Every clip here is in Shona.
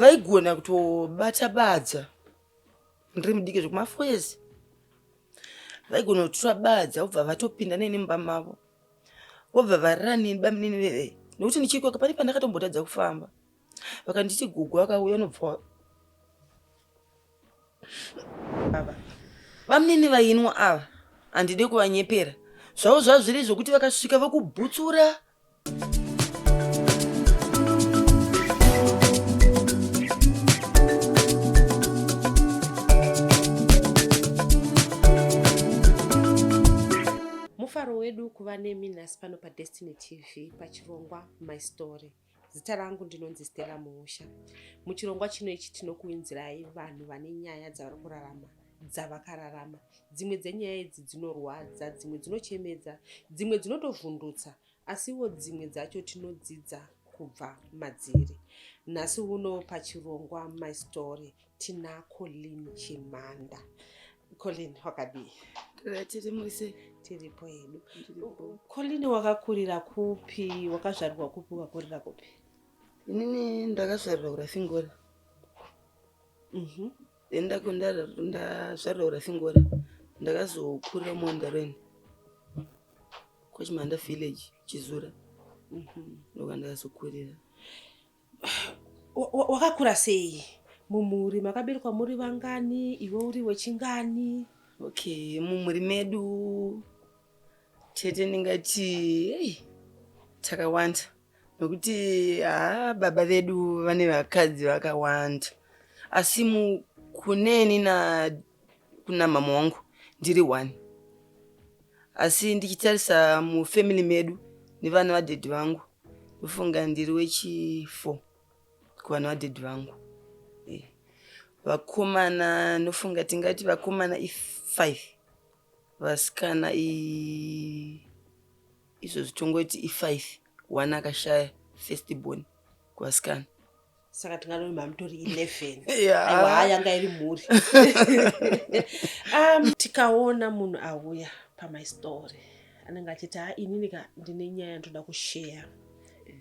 Vaigona kutobata badza ndiri mudiki zvekuma 4 years. Vaigona kutora badza vobva vatopinda neni mumba mavo. Vobva varara neni bamunini veve. Nekuti ndichikoka pane pandakatombotadza kufamba. Vakanditi gogo akauya unobva ava. Bamunini vainwa ava handide kuvanyepera. Zvavo zvazviri zvekuti vakasvika vokubhutsura. Mufaro wedu kuva nemi nhasi pano paDestiny TV pachirongwa My Story. Zita rangu ndinonzi Stella Muusha. Muchirongwa chino ichi tinokuinzirai vanhu vane nyaya dzavari kurarama dzavakararama. Dzimwe dzenyaya idzi dzinorwadza, dzimwe dzinochemedza, dzimwe dzinotovhundutsa, asiwo dzimwe dzacho tinodzidza kubva madziri. Nhasi uno pachirongwa My Story tina Colleen Chimanda. Colleen, wakadii? Tiri muri Tiripo hedu. Colleen, wakakurira kupi? Wakazvarirwa kupi? Wakakurira kupi? Inini ndakazvarirwa kuRafingora. Then ndazvarirwa kuRafingora. Ndakazokurira muMondarweni. KwaChimanda village, Chizura. Ndokwandakazokurira. Wakakura sei? Mumhuri makaberekwa muri vangani? Iwe uri wechingani? Okay, mumhuri medu tete ndingati hey, takawanda nokuti haa baba vedu vane vakadzi vakawanda asi kuneni na kuna mama wangu ndiri one asi ndichitarisa mufamily medu nevana vadhedhi vangu ndofunga ndiri wechi 4 kuvana vadhedhi vangu. Vakomana ndofunga tingati vakomana i5 vasikana izvozvi tongoti i5 one akashaya first born kuvasikana. Saka tinganoti mamutori 11. Yeah. Aiwa haa yanga iri mhuri. Tikaona munhu auya pamy story anenge achiti ha inini ka ndine nyaya ndoda kusheya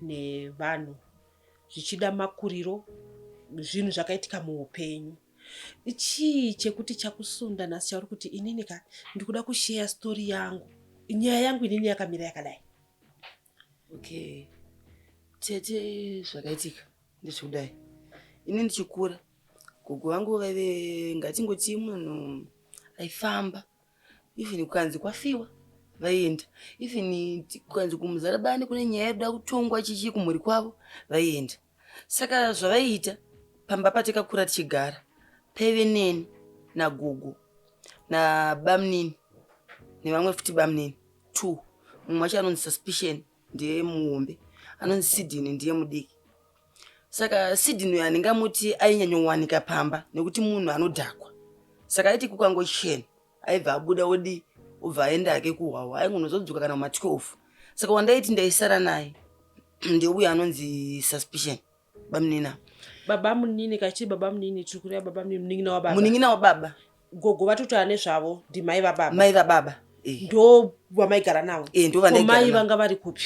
nevanhu zvichida makuriro zvinhu zvakaitika muupenyu. Chii chekuti chakusunda nhasi chauri kuti inini ka ndikuda kusheya story yangu nyaya yangu inini yakamira yakadai? Okay tete, zvakaitika ndezvekudai. Ini ndichikura gogo vangu vaive ngatingoti munhu aifamba, even kukanzi kwafiwa vaienda, even kukanzi kumuzarabani kune nyaya yekuda kutongwa chichi kumhuri kwavo vaienda. Saka zvavaiita pamba patakakura tichigara paive neni nagogo nabamnini nevamwe futi bamnini 2. Mumwe wacho anonzi Suspicion ndiye muhombe, anonzi Sidney ndiye mudiki. Saka Sidney uyo handingamuti ainyanyowanika pamba nekuti munhu anodhakwa. Saka aiti kukangochena aibva abuda odi obva aenda hake kuhwawa, aingonozodzoka kana kuma 12. Saka wandaiti ndaisara naye ndeuyo anonzi Suspicion bamunini. Baba munini kachii baba munini tiri kureva baba munini munin'ina wababa. Munin'ina wababa. Gogo vatotaura nezvavo ndimai vababa. Mai vababa. Ndo vamaigara navo. Ndo vandaigara. Mai vanga vari kupi?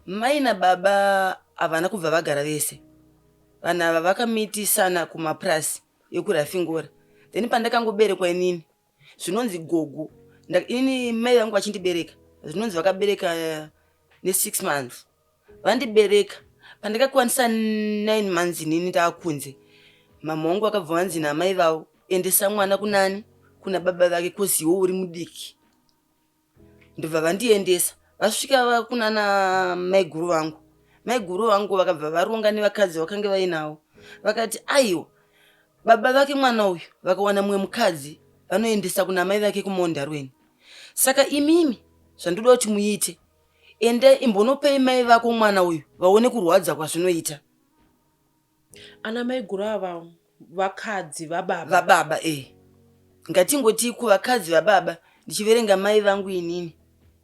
Mai nababa havana kubva vagara vese. Vanhu ava vakamitisana kumapurasi ekuRafingora. Then pandakangoberekwa inini zvinonzi gogo inini mai vangu vachindibereka zvinonzi vakabereka ne6 months vandibereka. Pandakakwanisa 9 months inini ndaakunze, mama wangu vakabva vanzi namai vavo endesa mwana kunani kuna baba vake kozi iwe uri mudiki. Ndobva vandiendesa vasvika kunana maiguru vangu. Maiguru vangu vakabva varonga nevakadzi vakange vainavo vakati aiwa baba vake mwana uyu vakawana mumwe mukadzi vanoendesa kuna mai vake kumondarweni. Saka imimi zvandoda kuti muite, endai imbonopei mai vako mwana uyu vaone kurwadza kwazvinoita. Ana maiguru ava vakadzi vababa. Vababa Ngatingoti kuvakadzi vababa ndichiverenga mai vangu inini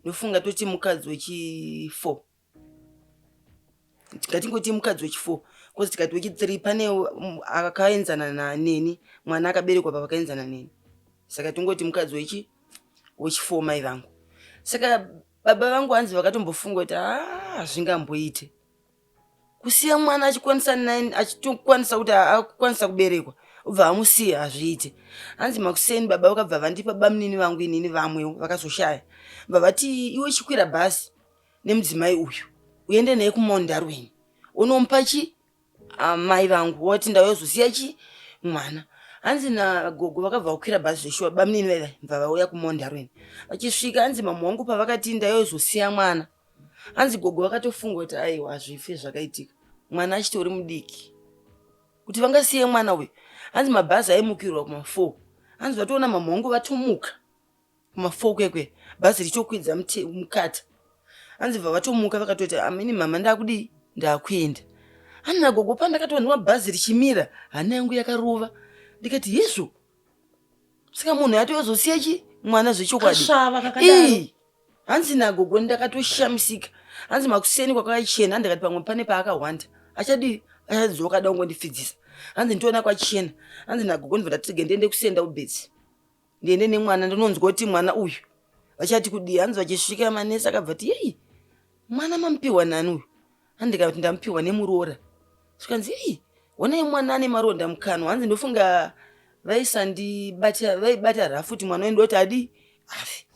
ndofunga toti mukadzi wechi 4. Ngatingoti mukadzi wechi 4 kozi tikati wechi 3 pane akaenzana neni, mwana akaberekwa pavakaenzana neni. Saka tingoti mukadzi wechi 4 mai vangu. Saka baba vangu hanzi vakatombofunga kuti zvingamboite. Kusiya mwana achikwanisa 9 achitokwanisa kuti akwanisa kuberekwa obva amusiya hazviite. Hanzi makuseni baba vakabva vandipa bamunini vangu inini vamwewo vakazoshaya. Bva vati iwe chikwira bhazi nemudzimai uyu uende naye kuMount Darwin unomupa chi amai vangu woti ndauya kuzosiya chi mwana. Hanzi nagogo vakabva vakwira bhazi zveshuwa bamunini vaiva bva vauya kuMount Darwin. Vachisvika hanzi mama wangu pavakati ndauya kuzosiya mwana hanzi gogo vakatofunga kuti aiwa hazvife zvakaitika mwana achitori mudiki kuti vangasiye mwana uyu. Hanzi mabhazi aimukirwa kuma 4 hanzi vatoona mama wangu vatomuka kuma 4 kwekwe bhazi richitokwidza mukata. Hanzi bva vatomuka vakatoti amini mama ndakudii ndakuenda. Hanzi nagogo pandakatonzwa bhazi richimira hana yangu yakarova ndikati hezvo saka munhu atozosiya chi mwana zvechokwadi. Kasvava kakadaro. Ii, hanzi nagogo ndakatoshamisika. Hanzi makuseni kwakachena ndikati pamwe pane paakahwanda achadii achadzoka ada kungondipfidzisa. Hanzi nditoona kwachena. Hanzi nagogo ndibva ndati rega ndiende kusenda ubetsi ndiende nemwana ndinonzwa kuti mwana uyu vachati kudii. Hanzi vachisvika manesi akabva ati yei mwana mamupiwa nani uyu. Hanzi ndikati ndamupiwa nemuroora. Zvikanzi yei honai mwana ane maronda mukanwa. Hanzi ndofunga vaisandibata vaibata rafu kuti mwana uyu ndoti adii afe.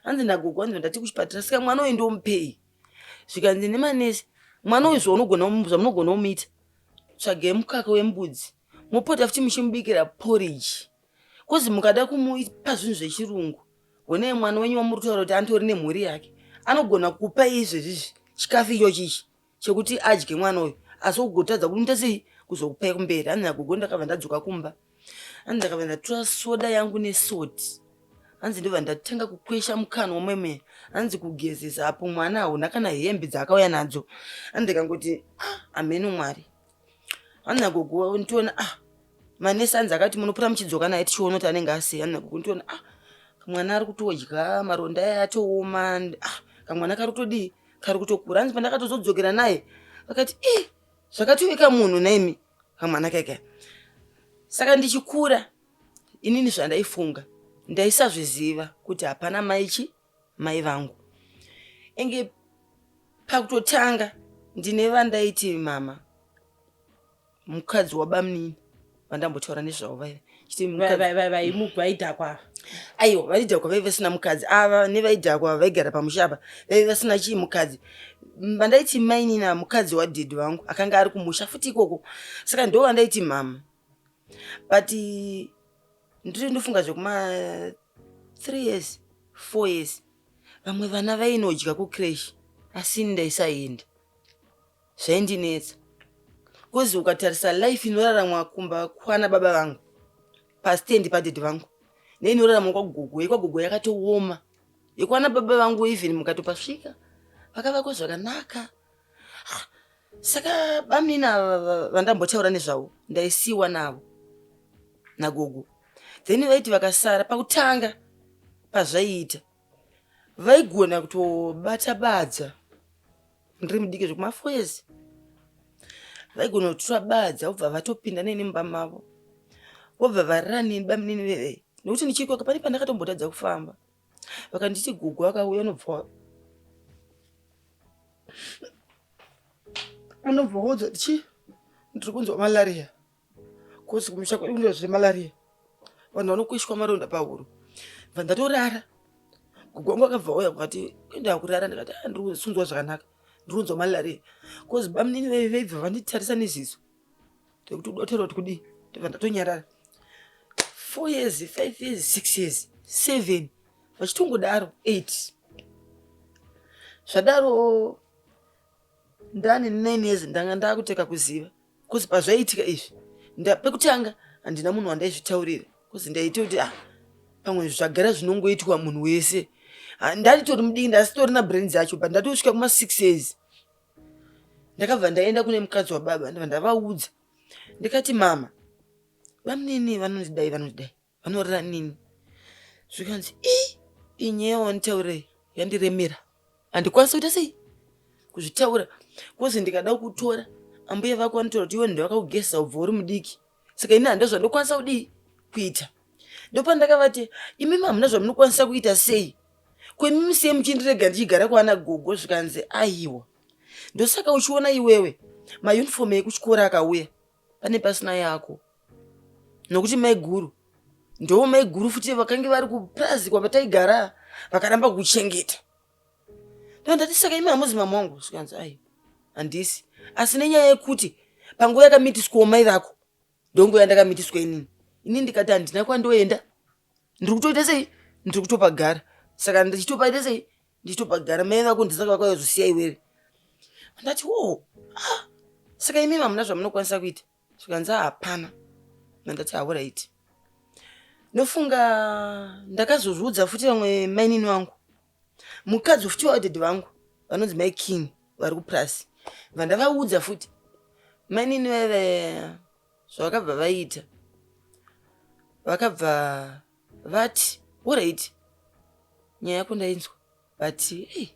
Hanzi nagogo hanzi ndati kuchipatara saka mwana uyu ndomupei. Zvikanzi nemanesi mwana uyu zvamunogona kumuita tsvagai mukaka wembudzi mopota futi muchimubikira porridge kozi mukada kumupa zvinhu zvechirungu honai mwana wenyu wamuri kutaura kuti antori nemhuri yake anogona kupa izvezvizvi chikafu ichochi ichi chekuti adye mwana uyu asi ugotadza kumuita sei kuzokupai kumberi. Hanzi nagogo ndakabva ndadzoka kumba. Hanzi ndakabva ndatora soda yangu nesoti. Hanzi ndobva ndatanga kukwesha mukanwa meme. Hanzi kugezesa apo mwana hauna kana hembe dzaakauya nadzo. Hanzi ndikangoti ah ameno Mwari. Hanzi nagogo nditoona ah manesi hanzi akati munopota muchidzoka naye tichiona kuti anenge asei. Hanzi nagogo nditoona ah mwana ari kutodya maronda aya atooma ah kamwana kari kutodii kari kutokura. Hanzi pandakatozodzokera naye vakati ii zvakatoweka munhu naimi kamwana keke. Saka ndichikura inini zvandaifunga ndaisazviziva kuti hapana maichi mai vangu. Enge pakutotanga ndine vandaiti mama mukadzi wabamunini vandambotaura nezvavo vaiva Vaidhakwa. Aiwa vaidhakwa vaiva vasina mukadzi ava nevaidhakwa vaigara pamusha apa vaiva vasina chii mukadzi. Vandaiti mainina mukadzi wadhedhi vangu akanga ari kumusha futi ikoko. Saka ndo vandaiti mama. But ndiri ndofunga zvekuma 3 years 4 years vamwe vana vainodya kucrash asi ini ndaisaenda. Zvaindinetsa kozi ukatarisa life inoraramwa kumba kwana baba vangu pastand padhedhi vangu neinoraramwa kwagogo yekwagogo yakatooma yekwana baba vangu even mukatopasvika vakavakwa zvakanaka. Saka bamunini ava vandambotaura nezvavo ndaisiwa navo nagogo. Then vaiti vakasara pakutanga pazvaiita vaigona kutobata badza ndiri mudiki zvekuma 4 years vaigona kutora badza vobva vatopinda neni mumba mavo vobva varara neni bamunini veve nekuti ndichikoka pane pandakatombotadza kufamba vakanditi gogo akauya unobva waudzwa kuti chii ndiri kunzwa malaria kozi kumusha kwedu kunoita zvemalaria vanhu vanokweshwa maronda pahuro. Bva ndatorara gogo wangu akabva auya akati kuenda kurara ndikati ah ndiri kunzwa zvakanaka ndiri kunzwa malaria kozi bamunini vaibva vanditarisa neziso rekuti uda kutaura kuti kudii ndobva ndatonyarara. 4 years 5 years 6 years 7 vachitongodaro 8 zvadaro ndane 9 years ndanga ndakuteka kuziva kozi pazvaiitika izvi pekutanga handina munhu wandaizvitaurira kozi ndaiti kuti ah pamwe zvagara zvinongoitwa munhu wese. Ndaitori mudiki ndasitorina brain dzacho but ndatosvika kuma 6 years ndakabva ndaenda kune mukadzi wababa ndabva ndavaudza ndikati mama bamunini vanondidai vanondidai vanorira nini. Zvikanzi ii inyaya wanditaurei yandiremera handikwanisi kuita sei kuzvitaura kozi ndikada kutora ambuya vako vanotaura kuti iwe ndovakakugezesa ubva uri mudiki saka ini handina zvandokwanisa kudii kuita. Ndopandakavati imimi hamuna zvamunokwanisa kuita sei ko imimi sei muchindirega ndichigara kwana gogo. Zvikanzi aiwa ndosaka uchiona iwewe Mauniform ekuchikoro akauya pane pasina yako nokuti maiguru ndo maiguru futi vakange vari kupurazi kwavataigara vakaramba kuchengeta. Ndati saka imi hamuzi mama wangu? Zvikanzi ai, handisi, asi nenyaya yekuti panguva yakamitiswawo mai vako ndonguva yandakamitiswa inini. Ini ndikati handina kwandoenda, ndiri kutoita sei, ndiri kutopagara. Saka ndichitopaita sei, ndichitopagara mai vako ndisaka vakauzosiya iwewe. Ndati wo, ah, saka imi hamuna zvamunokwanisa kuita? Zvikanzi hapana. Ndati hauraiti. Ndofunga ndakazozviudza futi vamwe mainini vangu, mukadzi futi wadhedhi vangu vanonzi mai King vari kupurasi. Vandavaudza futi mainini vaive zvavakabva vaita, vakabva vati alright, nyaya yako ndainzwa, but hey,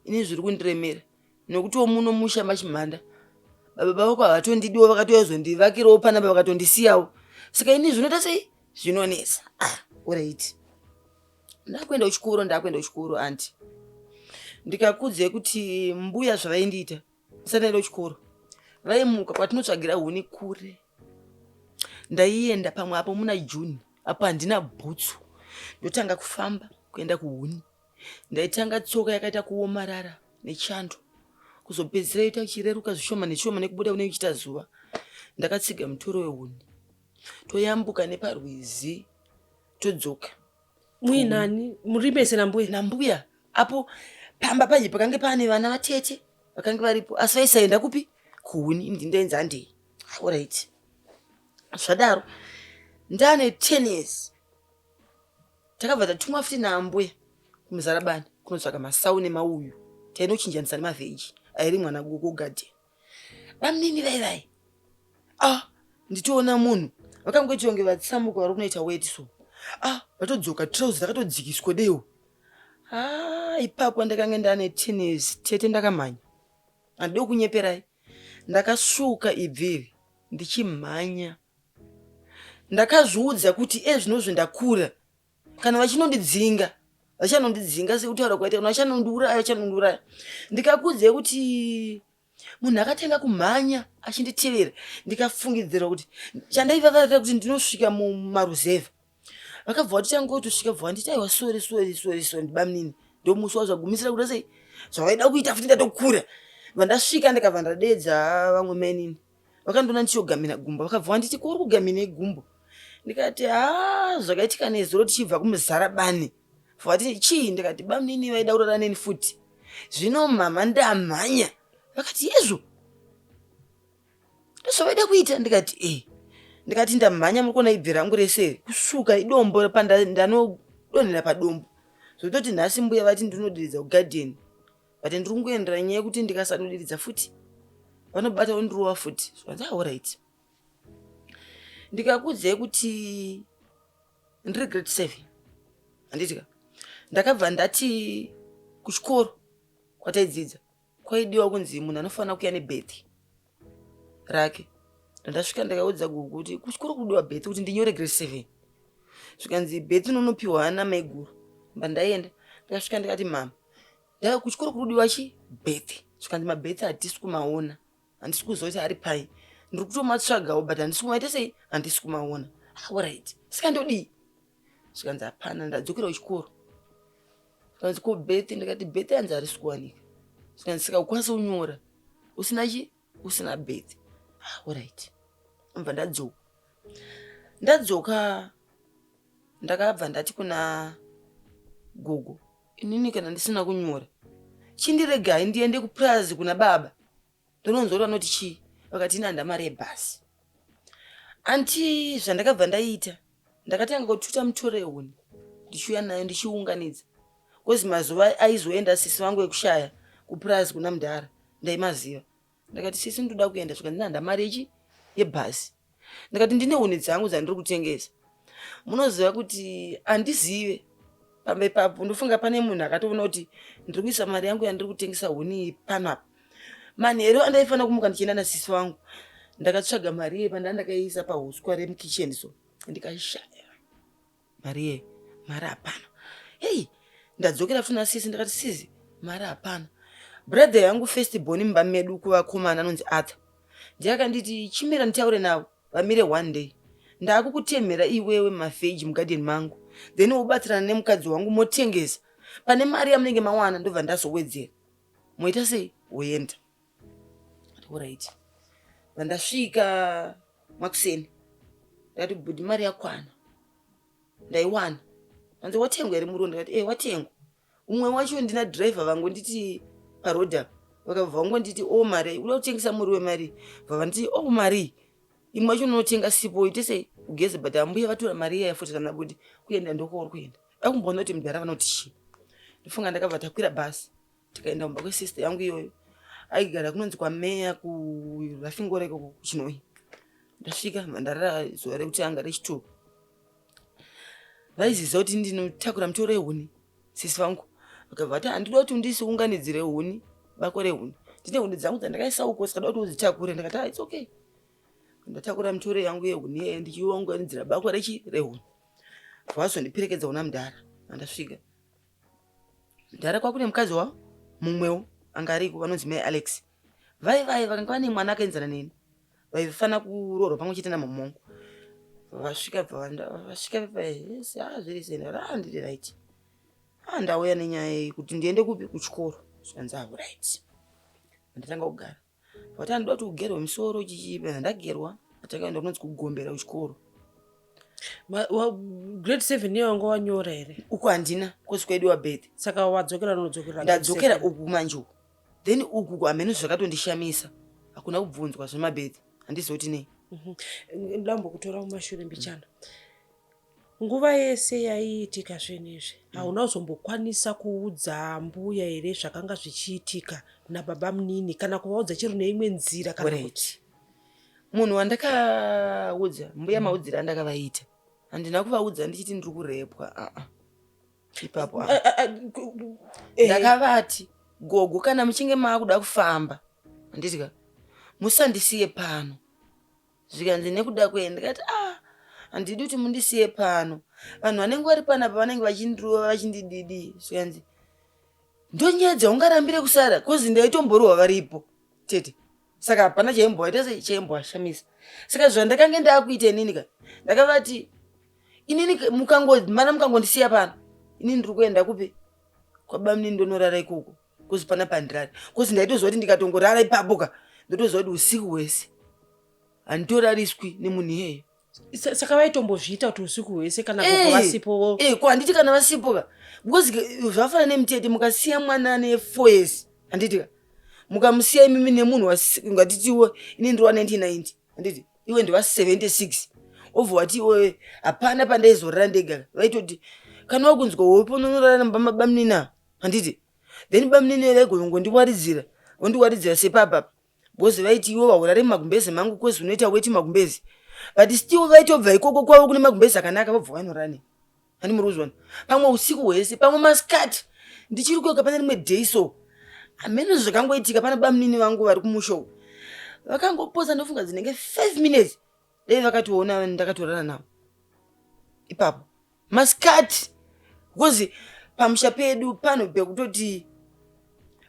ini zviri kundiremera nokutiwo muno musha machimhanda baba vako havatondidiwo, vakatoyazondivakirawo panapa vakatondisiyawo, saka ini zvinoita sei, zvinonetsa. Ah, alright, ndakuenda kuchikoro, ndakuenda kuchikoro anti ndikakudzei kuti mbuya zvavaindiita ndisati ndaenda kuchikoro, vaimuka kwatinotsvagira huni kure. Ndaienda pamwe apo muna June apo handina bhutsu, ndotanga kufamba kuenda kuhuni. Ndaitanga tsoka yakaita kuomarara nechando, kuzopedzisira yoita ichireruka zvishoma neshoma nekubuda kune kuchiita zuva. Ndakatsiga mutoro wehuni, toyambuka neparwizi, todzoka. Muinani muri mese nambuya? Nambuya. Apo pamba paje pakange paane vana vatete vakange varipo, asi vaisaenda kupi, kuhuni. Ndindainzi handei. Alright, zvadaro ndane 10 years takabva tatumwa futi naambuya kumuzarabani kunotsvaka masau nemauyu, tainochinjanisa nemavheji airimwa nagogo garden. Bamunini vai vai, ah, nditoona munhu vakangoita kunge vatsamuka vari kunoita weti so, ah, vatodzoka trouser dzakatodzikiswa deo. Ah, ipapo ndakange ndane 10 years tete, ndakamhanya, handidi kunyeperai, ndakasvuka ibviri ndichimhanya. Ndakazviudza kuti ezvinozvi ndakura, kana vachinondidzinga vachanondidzinga, sekutaura kwaita, kana vachanondiuraya vachanondiuraya. Ndikakuudzai kuti munhu akatanga kumhanya achinditevera, ndikafungidzira kuti chandaivavarira kuti ndinosvika mumaruzevha. Vakabva vati tangotosvika, bva vanditi aiwa, sorry, sorry, sorry, sorry, ndibamunini. Ndomusi wazvagumisira kuita sei zvavaida kuita futi ndatokura. Vandasvika ndikabva ndadedza vamwe mainini, vakandiona ndichogamina gumbo, vakabva vanditi ko uri kugaminei gumbo? Ndikati ha, zvakaitika nezuro tichibva kumuzarabani. Vati chii? Ndikati bamunini vaida kurara neni futi, zvino mama ndamhanya. Vakati yezvo ndozvavaida kuita? Ndikati e. Ndikati ndamhanya, muri kuona ibvi rangu rese kusvuka idombo pandanodonhera padombo, zvototi nhasi mbuya vati ndinodiridza kugadheni, but ndiri kungoendera nyaya yekuti ndikasanodiridza futi vanobata vondirova futi. Zvikanzi alright. Ndikakudzai kuti ndiri grade 7, handiti ka? Ndakabva ndati kuchikoro kwataidzidza kwaidiwa kunzi munhu anofanira kuya nebirth rake. Ndasvika ndikaudza gugu kuti kuchikoro kudiwa birth kuti ndinyore grade 7. Zvikanzi birth unonopiwa namaiguru. Mba ndaenda, ndikasvika ndikati mama, ndaa kuchikoro kurudiwa chi birth. Zvikanzi mabirth hatisi kumaona, handisi kuziva kuti ari pai, ndiri kutomatsvagawo but handisi kumaita sei, handisi kumaona. Alright, saka ndodii? Zvikanzi hapana. Ndadzokera kuchikoro, zvikanzi ko birth? Ndikati birth hanzi harisi kuwanika. Zvikanzi saka ukwanisa kunyora usina chi, usina birth. Alright, mbva ndadzoka. Ndadzoka ndakabva ndati kuna gogo, inini kana ndisina kunyora chindiregai ndiende kupurazi kuna baba ndononzwa kuti vanoti chii. Vakati ina handa mari yebhasi. Anti zvandakabva ndaita, ndakatanga kututa mutoro yehuni ndichiuya nayo ndichiunganidza, kozi mazuva aizoenda sisi vangu ekushaya kupurazi kuna mudhara ndaimaziva. Ndakati sisi ndoda kuenda. Zvikanzi handa mari yechi yebhasi. Ndikati ndine huni dzangu dzandiri kutengesa. Munoziva kuti handizive pamba ipapo, ndofunga pane munhu akatoona kuti ndiri kuisa mari yangu yandiri kutengesa huni iyi panapa. Manheru andaifanira kumuka ndichienda nasisi vangu, ndakatsvaga mari iye pandaa ndakaiisa pahuswa remukicheni, so ndikashaya mari iye, mari hapana. Hei, ndadzokera futi nasisi, ndakati sisi mari hapana. Brother yangu first born mumba medu kuvakomana anonzi Arthur. Ndiye akanditi chimira nditaure navo vamire one day. Ndakukutemhera iwewe mavheji mugadheni mangu then wobatsirana nemukadzi wangu motengesa. Pane mari yamunenge mawana ndobva ndazowedzera. Moita sei? Woenda. Alright. Vandasvika makuseni ndakati bhudhi mari yakwana. Ndaiwana. Hanzi watengwa here muriwo? Ndakati eh watengwa. Umwe wacho ndina driver vangu nditi paroad apa vakabva vangonditi o oh, mari uda kutengesa muriwo mari bva vanditi o oh, mari imwe wacho unotenga sipo uite sei ugeze but ambuya vatora mari iyaya futi kana kuti kuenda ndokwauri kuenda akumboona kuti mudhara vanoti chii ndofunga ndakabva takwira bhasi tikaenda kumba kwesister yangu iyoyo aigara kunonzi kwameya kurafingora ikoko kuchinoi ndasvika ndarara zuva rekutanga rechituku vaiziva kuti ndinotakura mutoro wehuni sisi vangu vakabva vati handida kuti undisiunganidzire huni bako rehuni ndine huni dzangu dzandakaisa uko saka da kuti udzitakure ndakati ah, its okay ndatakura mitoro yangu yehuni iye ndichiunganidzira bako rechi rehuni vazondiperekedza kuna mudhara andasvika mudhara kwakune mukadzi wavo mumwewo anga ariko vanonzi mai alex vai vai vakanga vane mwana akaenzana neni vaifanira kuroorwa pamwe chete namama wangu vasvika vasvika pese ah zviri sei ndakati ah ndiri right ah ndauya nenyaya iyi kuti ndiende kupi kuchikoro zvikanzi ah right ndatanga kugara vati andida kuti ugerwe musoro chichipa ndagerwa atakaenda kunonzi kugombera kuchikoro Grade 7 iyo wanga wanyora here? Uku handina kosi kwaidiwa birth. Saka wadzokera unodzokera? Ndadzokera uku manje uku then uku hameno zvakatondishamisa hakuna kubvunzwa zvemabirth handizivi kuti nei. Ndambokutora mumashure mbichana. Nguva yese yaiitika zvinhu izvi hauna kuzombokwanisa kuudza mbuya here zvakanga zvichiitika nababa munini kana kuvaudza chero neimwe nzira kana kuti Munhu wandakaudza mbuya maudzire andakavaita handina kuvaudza ndichiti ndiri kurepwa aa ipapo ndakavati gogo kana muchinge maakuda kufamba handiti ka musandisiye pano zvikanzi nekuda kwei ndikati ah handidi kuti mundisiye pano vanhu vanenge vari panapa vanenge vachindirova vachindididi zvikanzi ndonyaya dzaungarambire kusara kozi ndaitomborohwa varipo tete saka hapana chaimbovaita sei chaimbovashamisa saka zvandakange ndaakuita inini ka ndakavati inini mukangomana mukangondisiya pano inini ndiri kuenda kupi kwabamnini ndonorara ikoko kozi pana pandirari kozi ndaitoziva kuti ndikatongorara ipapo ka ndotoziva kuti usiku hwese handitorariswi nemunhu iyeyo. Saka vaitombozviita kuti usiku hwese kana gogo eh, vasipo? Eh, ko handiti kana vasipo ka because zvafana nemutete mukasiya mwana ane 4 years handiti ka mukamusiya imimi nemunhu ngatitiwo ini ndiri wa 1990 handiti iwe ndiwa 76 obva wati iwe hapana pandaizorara ndega vaitoti kana wakunzwa hope unonorara nabamnini handiti then bamnini vaigonongondiwaridzira vondiwaridzira sepapapa because vaiti iwe vaurare mumagumbeze mangu cause unoita weti magumbeze but still vaitobva ikoko kwavo kune magumbeze akanaka vobva vanorane ani muri kuzviona pamwe usiku hwese pamwe masikati ndichiri kuyoka pane rimwe day so hameno zvakangoitika pana bamunini vangu vari kumusha uku vakangopoza ndofunga dzinenge 5 minutes dai vakatoona ndakatorara navo ipapo masikati because pamusha pedu pano pekutoti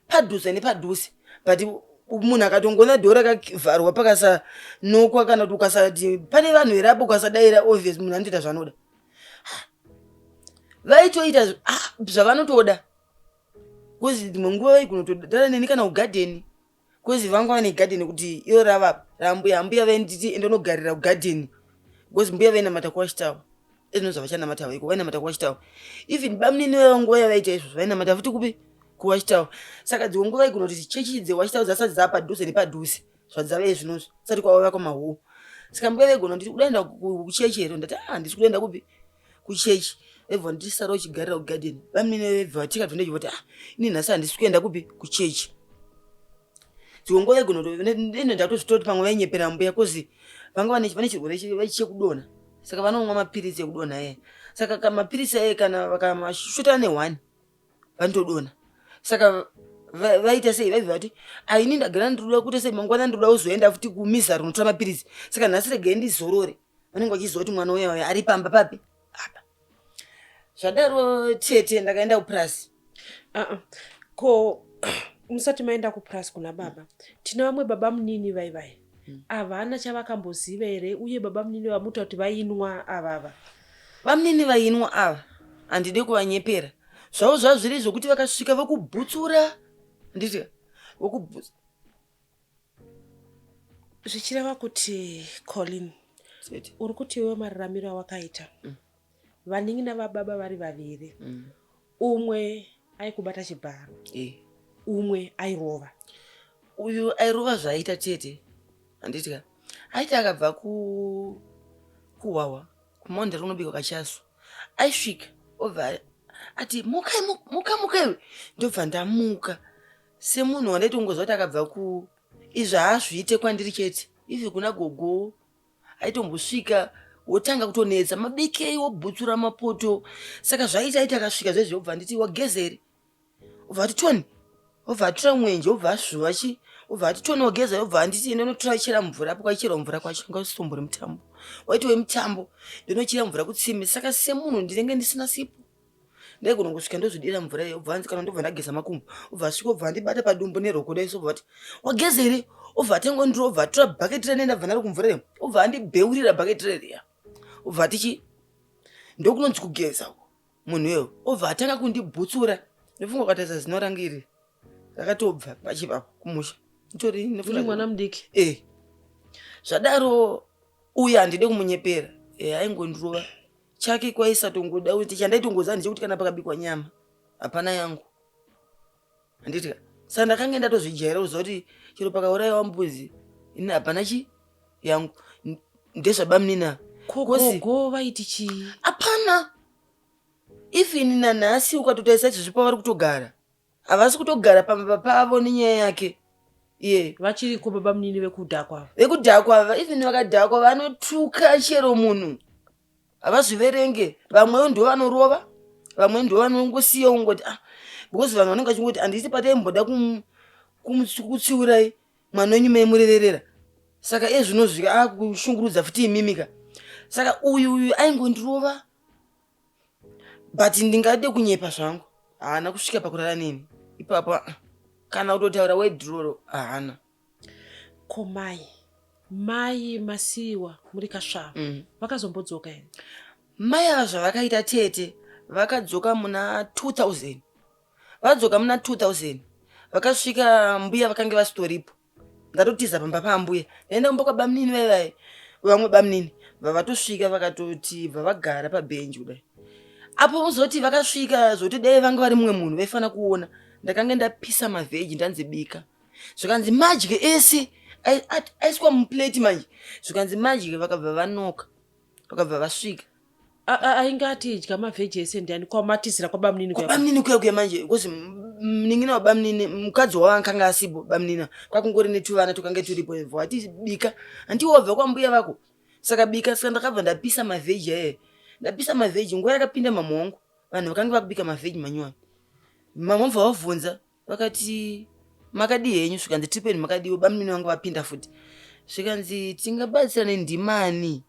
padhuze nepadhuze but munhu akatongoona dhoo rakavharwa pakasanokwa kana kuti ukasati pane vanhu here apo ukasadaira obvious munhu anotoita zvaanoda vaitoita ah, zvavanotoda bcause dzimwe nguva vaigunotodarana neni kana kugadheni Kozi vanga vane garden kuti iro rava rambuya ambuya vainditi enda unogarira kugarden because mbuya vainamata kuwatchtower ezvino zvavachanamata vaiko vainamata kuwatchtower even bamunini vaiva nguva yavaita izvozvo vainamata futi kupi kuwatchtower saka dzimwe nguva vaigona kuti chechi dzewatchtower dzasati dzaa padhuze nepadhuze zvadzava izvinozvi sati kwavava kwamahuwo saka mbuya vaigona kuti udaenda kuchechi here ndati ah handisi kudaenda kupi kuchechi vaibva nditi sara uchigarira kugarden bamunini vaibva vatika advantage voti ah ini nhasi handisi kuenda kupi kuchechi dzimwe nguva vaigona ndatozvitora kuti pamwe vainyepera mbuya kozi vanga vane chirwere chekudonha saka vanomwa mapiritsi ekudonha aya saka mapiritsi aye kana vakamashota neone vanotodonha saka vaita sei vaibva vati aini ndagara ndinoda kuita sei mangwana ndinoda kuzoenda futi kumisa rinotora mapiritsi saka nhasi regai ndizorore vanenge vachiziva kuti mwana uya uya ari pamba papi apa zvadaro tete ndakaenda kupurasi uh-uh. Ko musati maenda kupurasi kuna baba tine vamwe baba munini vai vai. Havana chavakamboziva here uye baba munini vamuta kuti vainwa avava? Bamunini vainwa ava handide kuvanyepera. Zvavo zvazviri zvokuti vakasvika vokubhutsura handiti vokubhutsa. Zvichireva kuti Colin uri kuti iwe mararamiro awakaita mm. Vanin'ina vababa vari vaviri mm. Umwe aikubata chibharo e. Umwe airova. Uyu airova zvaaita tete handiti ka aiti akabva ku kuhwahwa kumondera kunobikwa kachasu aisvika obva ati mukai muka muka iwe ndobva ndamuka semunhu wandaitongoziva kuti akabva ku izvi haazviite kwandiri chete ivi kuna gogo aitombosvika wotanga kutonetsa mabikei wobhutsura mapoto saka zvaita aiti akasvika zvezvi obva nditi wageza here obva ati toni obva atora mwenje obva asvuva chi obva ati toni wageza obva anditi ndinotora chera mvura apo kwaicherwa mvura kwacho nga usisombori mutambo waiti wemutambo ndinochera mvura kutsime saka semunhu ndinenge ndisina sipo ndaigona kusvika ndozvidira mvura iyo obva anzi kana ndobva ndageza makumbo obva asvika obva andibata padumbu neroko dai so obva ati wageza here obva atenga ndiro obva atora bhaketi rene ndabva ndari kumvura iyo obva andibheurira bhaketi reriya obva ati chi ndokunonzi kugeza uko munhu iyoyo obva atanga kundibhutsura ndofunga ukatarisa zino rangu iri rakatobva pachipapo kumusha nditori mwana mudiki e zvadaro uye handide kumunyepera e aingondirova chake kwaisatongoda kuti chandaitongoziva ndechekuti kana pakabikwa nyama hapana yangu handiti ka saka ndakange ndatozvijaira kuziva kuti chero pakaurayiwa mbudzi ini hapana chi yangu ndezvabamunini ava kogogo vaiti chii hapana even nanhasi ukatotarisa izvozvi pavari kutogara havasi kutogara pamba pavo nenyaya yake iye vachiriko baba munini vekudhakwa vekudhakwa ava even vakadhakwa vanotuka chero munhu havazviverenge vamwewo ndo vanorova vamwe ndo vanongosiya ungoti ah because vanhu vanenge vachingoti handisi pataimboda kutsiurai mwana wenyu maimureverera saka iye zvinozvika akushungurudza futi imimika saka uyu uyu aingondirova but ndingade kunyepa zvangu haana kusvika pakurara neni ipapo ah, kana kutotaura wedroro haana ko mai mai masiiwa muri kasvava mm. vakazombodzoka here mai ava zvavakaita tete vakadzoka muna 2000 vadzoka muna 2000 vakasvika mbuya vakange vasitoripo ndatotiza pamba paambuya ndaenda kumba kwabamunini vai vai vamwe bamunini vavatosvika vakatoti bva vagara pabhenji kudai apo uzoti vakasvika zvoti dai vanga vari mumwe munhu vaifanira kuona ndakange ndapisa mavheji ndanzi bika zvikanzi madye ese aiswa muplate manje zvikanzi madye vakabva vanoka vakabva vasvika Ainge ati idya mavheji ese ndiani kwamatizira kwabamunini kuya kwabamunini kuya kuya manje because munin'ina wabamunini mukadzi wavo akanga asipo bamunini kwakungori netuvana tukange turipo bva wati bika hanti wabva kwambuya vako saka bika saka ndakabva ndapisa mavheji aye ndapisa mavheji nguva yakapinda mama wangu vanhu vakange vakubika mavheji manyowani mama vabva vabvunza vakati makadii henyu zvikanzi tripeni makadiwo bamunini vangu vapinda futi zvikanzi tingabatsirane ndimani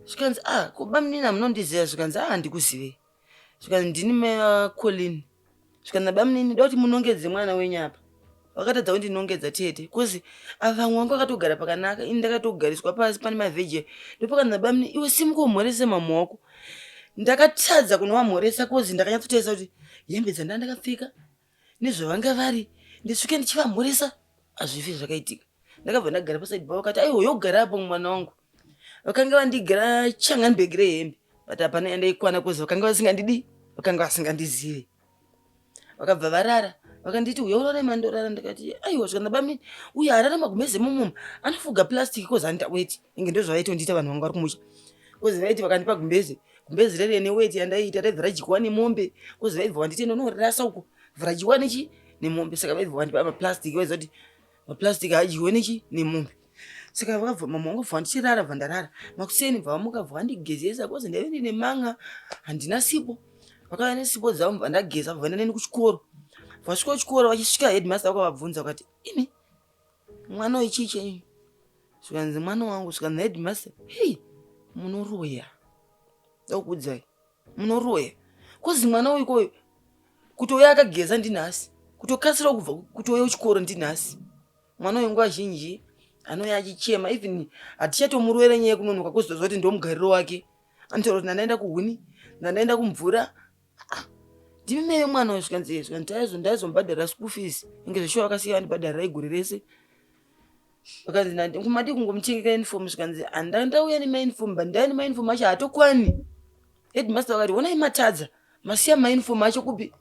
zvikanzi ah ko bamunini hamunondiziva zvikanzi ah handikuzivei zvikanzi ndini mai vacolin zvikanzi nabamunini da kuti munongedze mwana wenyu apa vakatadza kundinongedza tete bcause ava vamwe vangu vakatogara pakanaka ini ndakatogariswa pasi pane mavheji ndopakanzi nabamunini iwe simuka umhorese mama wako ndakatadza kunovamhoresa cause ndakanyatsotarisa kuti hembe dzandaa ndakapfeka nezvavanga vari ndisvike ndichivamhoresa hazvifi zvakaitika ndakabva ndagara pasaidi pavo vakati aiwa yogara apo mwana wangu vakanga vandigara changanbhegi rehembe but hapana yandaikwana kozi vakanga vasingandidi vakanga vasingandizivi vakabva varara vakanditi uya urare mandorara ndikati aiwa zvikanzi bamini uya arara magumeze mumuma anofuga plastic kozi anita weti inge ndozvavaitondiita vanhu vanga vari kumusha kozi vaiti vakandipa gumbeze gumbeze rere neweti yandaiita raibva radyiwa nemombe kozi vaibva vanditi ndonorasa uko bva radyiwa nechi nemombe saka vaibva vandipa maplastic vaiziva kuti maplastic haadyiwe nechi nemombe saka vakabva mama wangu bva ndichirara bva ndarara makuseni bva vamuka bva vandigezesa kozi ndaive ndine manga handina sipo vakauya nesipo dzavo bva ndageza bva vaenda neni kuchikoro vasvika kuchikoro vachisvika headmaster vakavabvunza vakati imi mwana uyu chii chenyu zvikanzi mwana wangu zvikanzi headmaster hei munoroya ndakuudzai munoroya kozi mwana uyu koyo kutouya akageza ndinhasi kutokasira kubva kutouya kuchikoro ndinhasi mwana uyu nguva zhinji Anouya achichema even hatichatomurovera nyaya yekunonoka kuzoziva kuti ndomugariro wake. Anotaura kuti ndandaenda kuhuni, ndandaenda kumvura. Ah, ndimi mai vemwana uyu zvikanzi zvikanzi ndaizomubhadharira school fees. Inge zveshuwa vakasiya vandibhadharira igore rese. Vakanzi kumadii kungomutengera uniform zvikanzi ndauya nemauniform but ndauya nemauniform acho haatokwani. Headmaster vakati honai matadza masiya mauniform acho kupi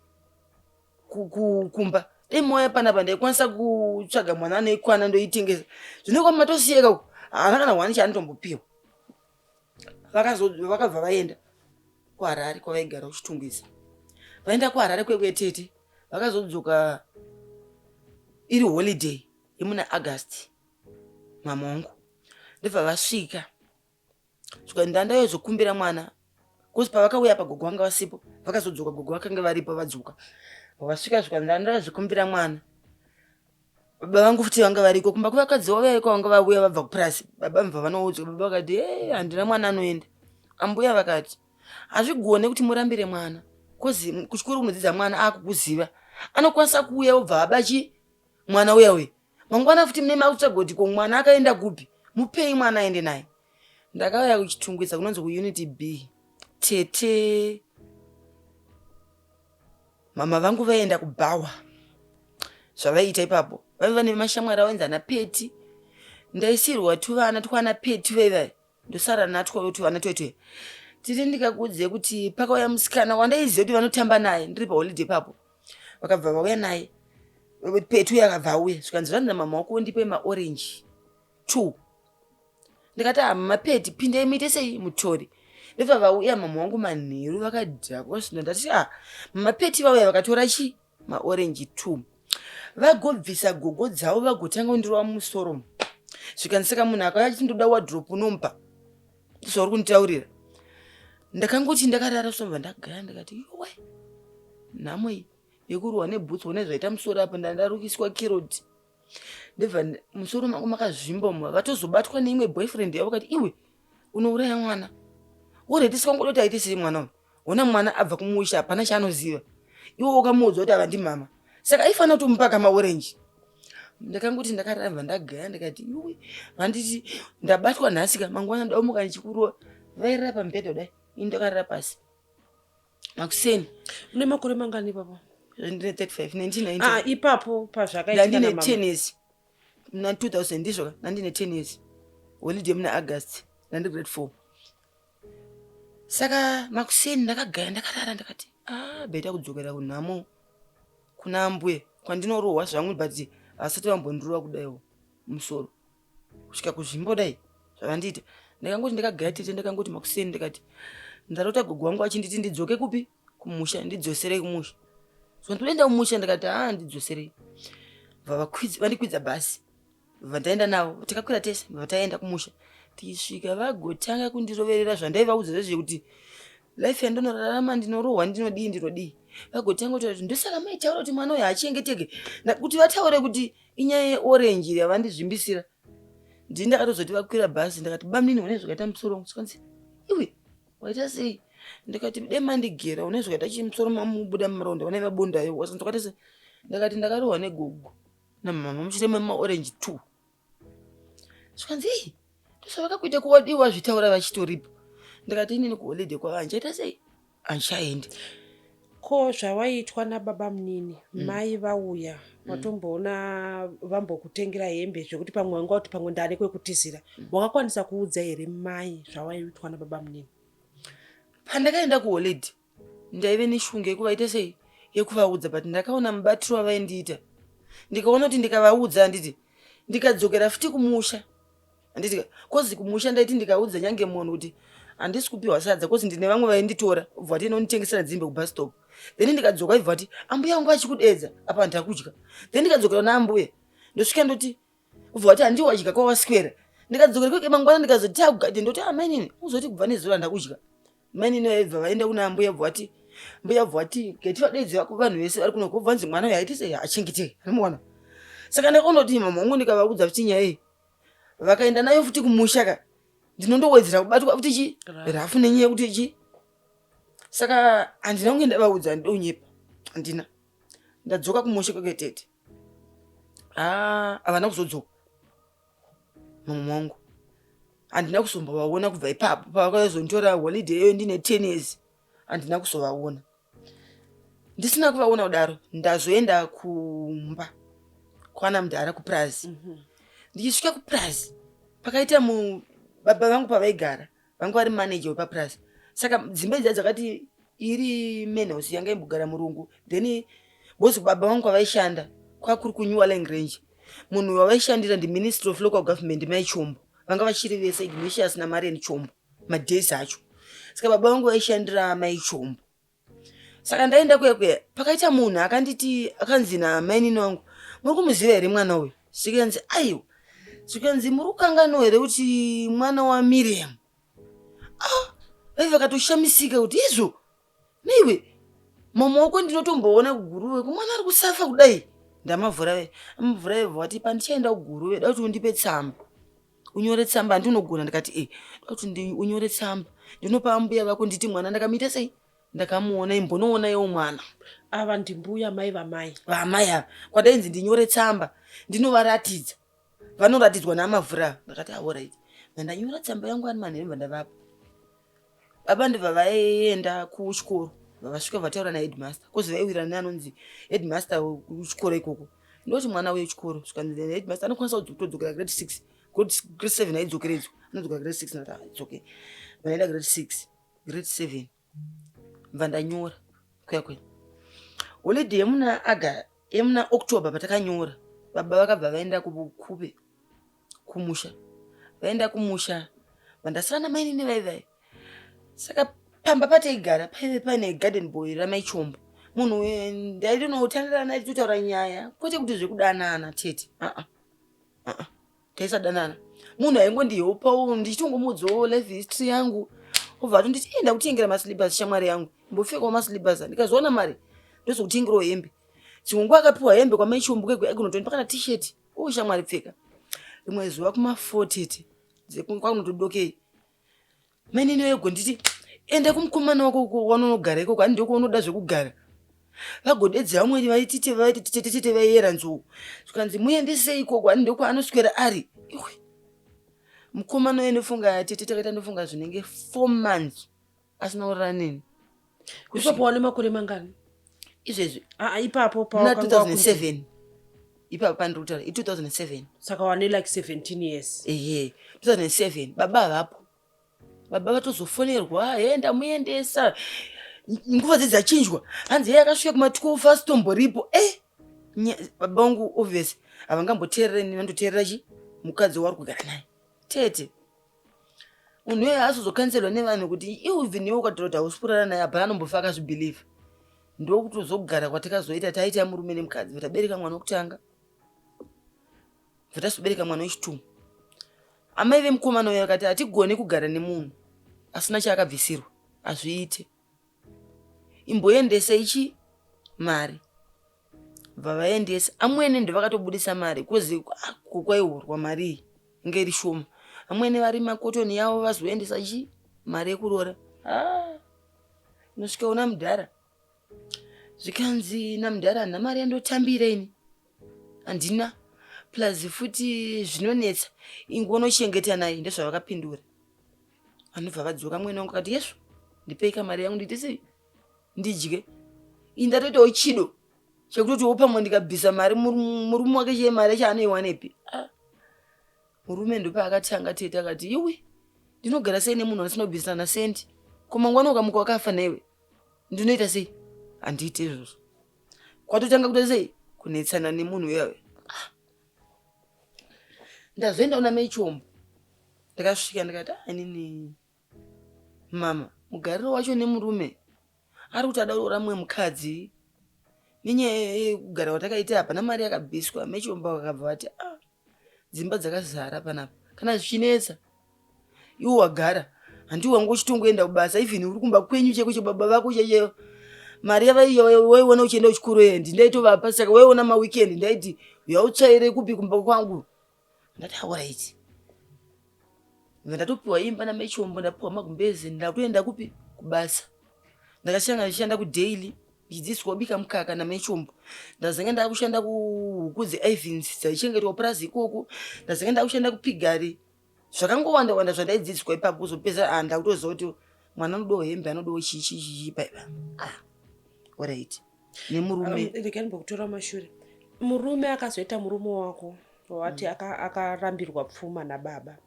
kumba dai mauya panapa ndaikwanisa kutsvaga mwana anoikwana ndoitengesa zvino kwa matosiyeka uko haana kana hwani chaanotombopiwa vakabva vaenda kuharare kwavaigara kuchitungwiza vaenda kuharare kwekwetete vakazodzoka iri holiday yemuna august mama wangu ndobva vasvika svika ndandayozokumbira mwana bcause pavakauya apa gogo vanga vasipo vakazodzoka gogo vakanga varipo vadzoka vasvika svika ndandazvikumbira mwana baba vangu futi vanga variko kumba kwevakadzi vavo vaiko vanga vauya vabva kupurasi baba mva vanoudzwa baba vakati e handina mwana anoenda ambuya vakati hazvigone kuti murambire mwana bcause kuchikoro kunodzidza mwana akukuziva anokwanisa kuuya obva abachi mwana uya uya mangwana futi mune makutsvaga kuti ko mwana akaenda kupi mupei mwana aende naye ndakauya kuchitungwiza kunonzi kuunity b tete mama vangu vaienda kubhawa zvavaiita ipapo vaiva nemashamwari avo ainzi ana peti ndaisirwa tuvana twana peti vaivai ndosara natwo tuvana twetwe tiri ndikakuudzei kuti pakauya musikana wandaiziva kuti vanotamba naye ndiri paholiday ipapo vakabva vauya naye petu yakabva auya zvikanzi zvanzi namama wako ndipe maorange two ndikati ah mama peti pindai muite sei mutori ndobva vauya mama wangu manheru vakadhakwa zvino ndati ah mama peti vauya vakatora chi maorange two vagobvisa gogo dzavo vagotanga kundirova mumusoro zvikanzi saka munhu akauya achiti ndoda wadrop unomupa zvauri kunditaurira ndakangoti ndakarara sobva ndagaya ndikati yowe nhamo iyi yekurohwa nebhutsu one zvaita musoro apa ndandarukiswa keroti ndobva musoro mangu makazvimba umu vatozobatwa neimwe boyfriend yavo kati iwe unouraya mwana woretiswa ngoda kuti aite sei mwana uyu hona mwana abva kumusha hapana chaanoziva iwe wakamuudza kuti ava ndimama saka aifanira kutomupa kamaorenji ndakangoti ndakaramba ndagaya ndikati iwe vanditi ndabatwa nhasi ka mangwana ndaumuka ndichikurova vairara pamubhedha kudai ini ndakarara pasi makuseni une makore mangani ipapo ndine 35 1990 ah, ipapo pazvakaitika ndandine 10 years muna 2000 ndizvo ka ndandine 10 years holiday muna august ndandi grade 4 saka makuseni ndakagaya ndakarara ndakati ah beta kudzokera kunhamo kuna ambuye kwandinorohwa zvangu but vasati vambondirova kudaiwo musoro kusvika kuzvimbo dai zvavandiita ndakangoti ndakagaya tete ndakangoti makuseni ndikati ndarota gogo wangu achinditi ndidzoke kupi kumusha ndidzoserei kumusha so ndinoenda kumusha ndikati haa ndidzoserei vandikwidza bhasi vandaenda navo takakwira tese vataenda kumusha tichisvika vagotanga kundiroverera zvandaivaudza zvezve kuti life yandinorarama ndinorohwa ndinodii ndinodii vagotanga kutaura kuti ndosaka maitaura kuti mwana uyu haachengeteke kuti vataure kuti inyaya yeorenji yavandizvimbisira ndini ndakatozoti vakwira bhazi ndakati bamnini une zvakaita musoro wangu sikanzi iwe waita sei ndikati dai mandigera une zvakaita chii musoro mamubuda mumaronda une mabondayo wasanzi wakaita sei ndakati ndakarohwa negogo namama mushure memaorenji two zvikanzi ei ndozvavakakuita kuwadiwa zvitaura vachitoripo ndikati inini kuholiday kwava handichaita sei handichaendi ko zvawaiitwa nababa munini mm. mai vauya mm. watomboona vambokutengera hembe zvekuti pamwe wanga kuti pamwe ndane kwekutizira mm. wakakwanisa kuudza here mai zvawaiitwa nababa munini pandakaenda kuholiday ndaive neshungu yekuvaita sei yekuvaudza but ndakaona mubatiro wavaindiita ndikaona kuti ndikavaudza handiti ndikadzokera futi kumusha handiti kozi kumusha ndaiti ndikaudza nyange munhu kuti handisi kupiwa sadza kozi ndine vamwe vainditora ubva vati inonditengesera dzimbe kubus stop then ndikadzoka ibva vati ambuya vangu vachikudedza apa handakudya then ndikadzokera naambuya ndosvika ndoti ubva wati handiwo wadya kwawaswera ndikadzokera kweke mangwana ndikazoti takugadhe ndoti amainini ah, uzoti kubva nezuro handakudya mainini vaibva vaenda kuna ambuya bva vati mbuya bva vati geti vadeedze vako vanhu vese vari kuno kubva nzi mwana uyo aite sei achengeteke anomuona saka ndakaona kuti mama wangu ndikavaudza futi nyaya iyi vakaenda nayo futi kumusha ka ndinondowedzera kubatwa futi chi rafu nenyaya yekuti chi saka handina kunge ndavaudza ndonyepa handina ndadzoka kumusha kweketete ah, havana kuzodzoka Mama wangu handina kuzombovaona kubva ipapo pavakazonditora holiday iyoyo ndine 10 years, handina kuzovaona. Ndisina kuvaona kudaro, ndazoenda kumba kwana mudhara kupurazi. Ndichisvika kupurazi pakaita mu baba vangu pavaigara, vanga vari manager wepapurazi. Saka dzimba idzi dzakati iri main house yanga imbogara murungu, then bosi baba vangu kwavaishanda kwakuri kuNew Range. Munhu wavaishandira ndiMinister of Local Government, Mai Chombo. Vanga vachiri vese Ignatius naMarian Chombo madays acho. Saka baba vangu vaishandira Mai Chombo. Saka ndaenda kuya kuya, pakaita munhu akanditi, akanzi namainini wangu, "Muri kumuziva here mwana uyu?" Zvikanzi, "Aiwa." Zvikanzi, "Muri kukanganwa here kuti mwana waMiriam?" Ah, vaive vakatoshamisika kuti izvo neiwe mama wako ndinotomboona kuGuruve, kumwana ari kusafa kudai. Ndamavhura ve amavhura vebva vati, "Pandichaenda kuGuruve, da kuti undipe tsamba, unyore tsamba, handinogona." Ndikati, "E, da kuti unyore tsamba, ndinopa mbuya vako, nditi mwana ndakamuita sei, ndakamuona, imbonoona iwo mwana." Ava ndimbuya mai vamai? Vamai ava. Kwadainzi ndinyore tsamba ndinovaratidza, vanoratidzwa naamavhura. Ndakati, "Alright." Ndanyora tsamba yangu ani manheru, ndavapa baba. Ndibva vaenda kuchikoro, vavasvika vataura naheadmaster, 'cause vaiwirana neanonzi headmaster kuchikoro ikoko. Ndoti mwana wechikoro, zvikanzi headmaster anokwanisa kutodzokera grade 6, grade 7 aidzokeredzwa, anodzoka grade 6. Ndati, "Ah, it's okay." Vaenda grade 6, grade 7. Bva ndanyora kuya kuya holiday yemuna aga yemuna October. Patakanyora, baba vakabva vaenda kuve kumusha. Vaenda kumusha, vandasara namainini vaivai. Saka pamba pataigara paive paine garden boy raMaichombo. Munhu ndaitonotandirana, aitotaura nyaya, kwete kuti zvekudanana tete, aa aa, taisadanana. Munhu aingondihopawo, ndichitongomuudzawo life history yangu, obva atonditi, "Enda kutengera maslippers, shamwari yangu, mbopfekawo maslippers. Ndikazoona mari ndozokutengerawo hembe." Dzimwe nguva akapiwa hembe kwaMaichombo kegwe, aigonotondipa kana T-shirt, "O shamwari, pfeka." Rimwe zuva kuma4 tete, kwakunotodokei, mainini wego nditi, "Enda kumukomana wako wanonogara ikoko, ani ndiko unoda zvekugara." Vagodedza vamwe vaitite, vaiti tete tete, vaiyera nzou. Zvikanzi, "Muendesei ikoko, ani ndiko anoswera ari." Iwe, mukomana uye, ndofunga tete takaita, ndofunga zvinenge 4 months asina kurara neni. Ipapo wane makore mangani? Izvezvi? Aa, ipapo. Muna 2007 ipapo pandiri kutaura, i2007. Saka wane like 17 years? Ehe, 2007. Baba havapo, baba vatozofonerwa, "He, ndamuendesa." Nguva dze dzachinjwa, hanzi ye akasvika kuma12 asitomboripo. E, baba vangu obvious havangamboteerereni, vandoteerera chi mukadzi wauri kugara naye. Tete, munhu uye azozokanzelwa nevanhu kuti even iwe ukataura kuti hausi kurara naye, hapana anombofa akazvibhilivha. Ndokutozogara kwatakazoita, taita murume nemukadzi, tabereka mwana wekutanga, bva mwana wechitwo. Amai vemukomana uyo akati, "Hatigoni kugara nemunhu asina chaakabvisirwa, hazviite. Imboendesa ichi mari." Bva vaendesa. Amwene ndovakatobudisa mari, 'cause kwaihorwa mari iyi inge iri shoma. Amwene vari makotoni yavo, vazoendesa chi mari yekuroora. Inosvika una mudhara, zvikanzi namudhara, "Handina mari yandotambira ini, handina, plus futi zvinonetsa, ingonochengeta naye." Ndezvavakapindura. Vanobva vadzoka. Mwene wangu akati, "Yesu, ndipei kamari yangu ndiite sei, ndidye." Ini ndatoitawo chido chekutotiwo pamwe ndikabvisa mari, murume wake chee mari yacho anoiwanepi? Ah. Murume ndopaakatanga tete, akati, "Iwe, ndinogara sei nemunhu asina kubvisana nasendi? Ko mangwana ukamuka wakafa newe, ndinoita sei? Handiite izvozvo." Kwatotanga kuita sei, kunetsana nemunhu uyawe. Ah. Ndazoenda kuna Mai Chombo. Ndakasvika ndikati, "Ah, inini mama, mugariro wacho nemurume ari kuti ada kuroora mumwe mukadzi, nenyaya yekugara kwatakaita hapana mari yakabviswa." Mai Chombo vakabva vati, "Ah, dzimba dzakazara panapa. Kana zvichinetsa, iwo wagara, handiwo wanga uchitongoenda kubasa, even uri kumba kwenyu cheko chebaba vako checheyo, mari yavaiona uchienda kuchikoro yendi ndaitovapa. Saka waiona maweekend ndaiti yautsvaire kupi kumba kwangu." Ndati, "Alright." Ndatopiwa imba naMai Chombo, ndapiwa magumbezi, ndakuenda kupi, kubasa. Ndakashanda, ndichishanda kudaily. Ndichidzidziswa kubika mukaka namai Chombo. Ndazenge ndakushanda kuhuku dzeivins dzaichengetwa kupurazi ikoko. Ndazenge ndakushanda kupigari. Zvakangowanda wanda zvandaidzidziswa ipapo kuzopedza ah, ndakutoziva kuti mwana anodawo hembe anodawo chii chii chii paipa. Ah, alright. Nemurume. Um, Regai ndimbokutora mashure. Murume akazoita murume wako wati akarambirwa pfuma nababa.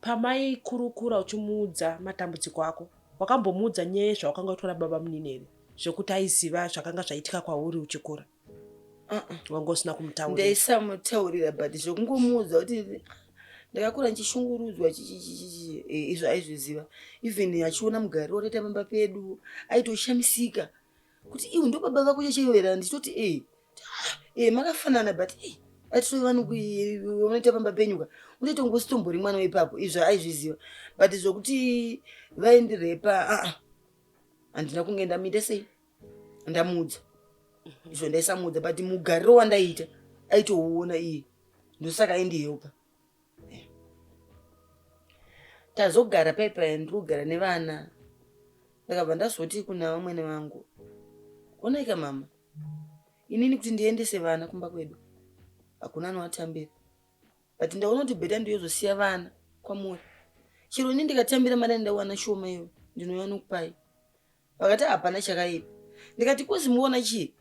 Pamaikurukura uchimuudza matambudziko ako, wakambomuudza nyaya yezvawakanga waitwa nababa munini here? Zvekuti aiziva zvakanga zvaitika kwauri uchikura? Uh-uh. Wanga usina kumutaurira? Ndaisamutaurira but zvekungomuudza kuti ndakakura ndichishungurudzwa chichichichichi eh, izvo aizviziva. Even achiona mugariro wataita pamba pedu aitoshamisika kuti iwe ndo baba vako chechevera ndichitoti eh, eh makafanana but eh atitove vanoita pamba penyuka unoita kunge usitombori mwana wepapo izvo aizviziva but zvokuti vaindirepa aa ah, handina kunge ndamuita sei ndamuudza izvo ndaisamuudza but mugariro wandaiita aitouona iye ndosaka aindihelpa Tazogara pai paya ndiri kugara nevana ndakabva ndazoti kuna vamwene vangu onaika mama inini kuti ndiendese vana kumba kwedu hakuna anovatambira but ndaona kuti beta ndiyozosiya vana kwamuri chero ini ndikatambira mari yandawana shoma iyo ndinouya nokupai Vakati hapana chakaipa. Ndikati kozi muona chii?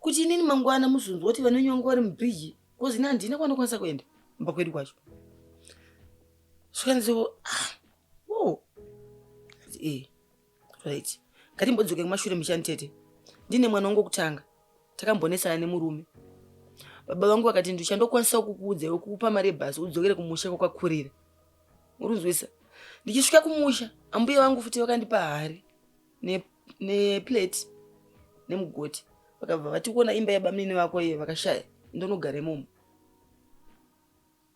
Kuti inini mangwana muzonzwa kuti vana venyu vanga vari mubridge kozi ini handina kwandokwanisa kuenda kumba kwedu kwacho. Zvikanzi ah, oh. Eh, right. Ngatimbodzoke kumashure muchani tete. Ndine mwana wangu wekutanga. Takambonetsana nemurume. Baba vangu vakati ndichandokwanisa kukuudza iwe kukupa mari yebhasi udzokere kumusha kwakakurira. Urunzwisa. Ndichisvika kumusha ambuya vangu futi vakandipa hari neplate ne nemugoti vakabva vati kuona imba yabamunini vako iye vakashaya ndonogara imomo.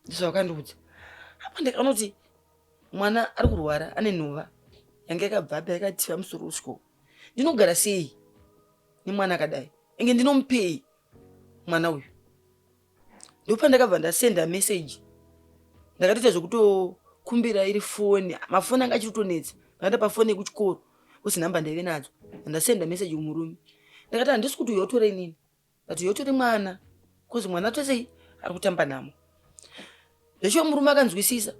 Ndizvo vakandiudza. Apa ndakaona kuti mwana ari kurwara ane nhova yanga yakabva apa yakativa musoro usiko. Ndinogara sei nemwana akadai? Enge ndinomupei mwana uyu? Ndopandakabva ndasenda message ndakatoita zvekutokumbira iri foni mafoni anga achiri kutonetsa ndakaita pafoni yekuchikoro kusi nhamba ndaive nadzo ndasenda message kumurume ndakati handisi kuti uyo utore inini but uyo utore mwana bcause mwana tosei ari kutamba namo zveshuwa murume akanzwisisa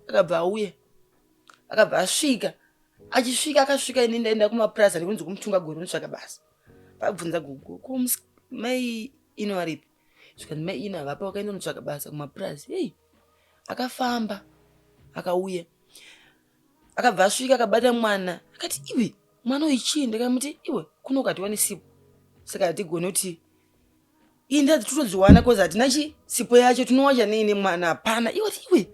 akabva auya akabva asvika achisvika akasvika ini ndaenda kumapurazi ndikunzi kumutunga gore unotsvaka basa vabvunza gogo ko mai ino varipi zvikanzi mai ino havapa vakaenda unotsvaka basa kumapurazi hei akafamba akauya akabva asvika akabata mwana akati iwe mwana uyu chii ndikamuti iwe kuno ukatiwane sipo saka hatigone kuti inda titodziwana kozi hatina chi sipo yacho tinowacha nei nemwana hapana iwe ti iwe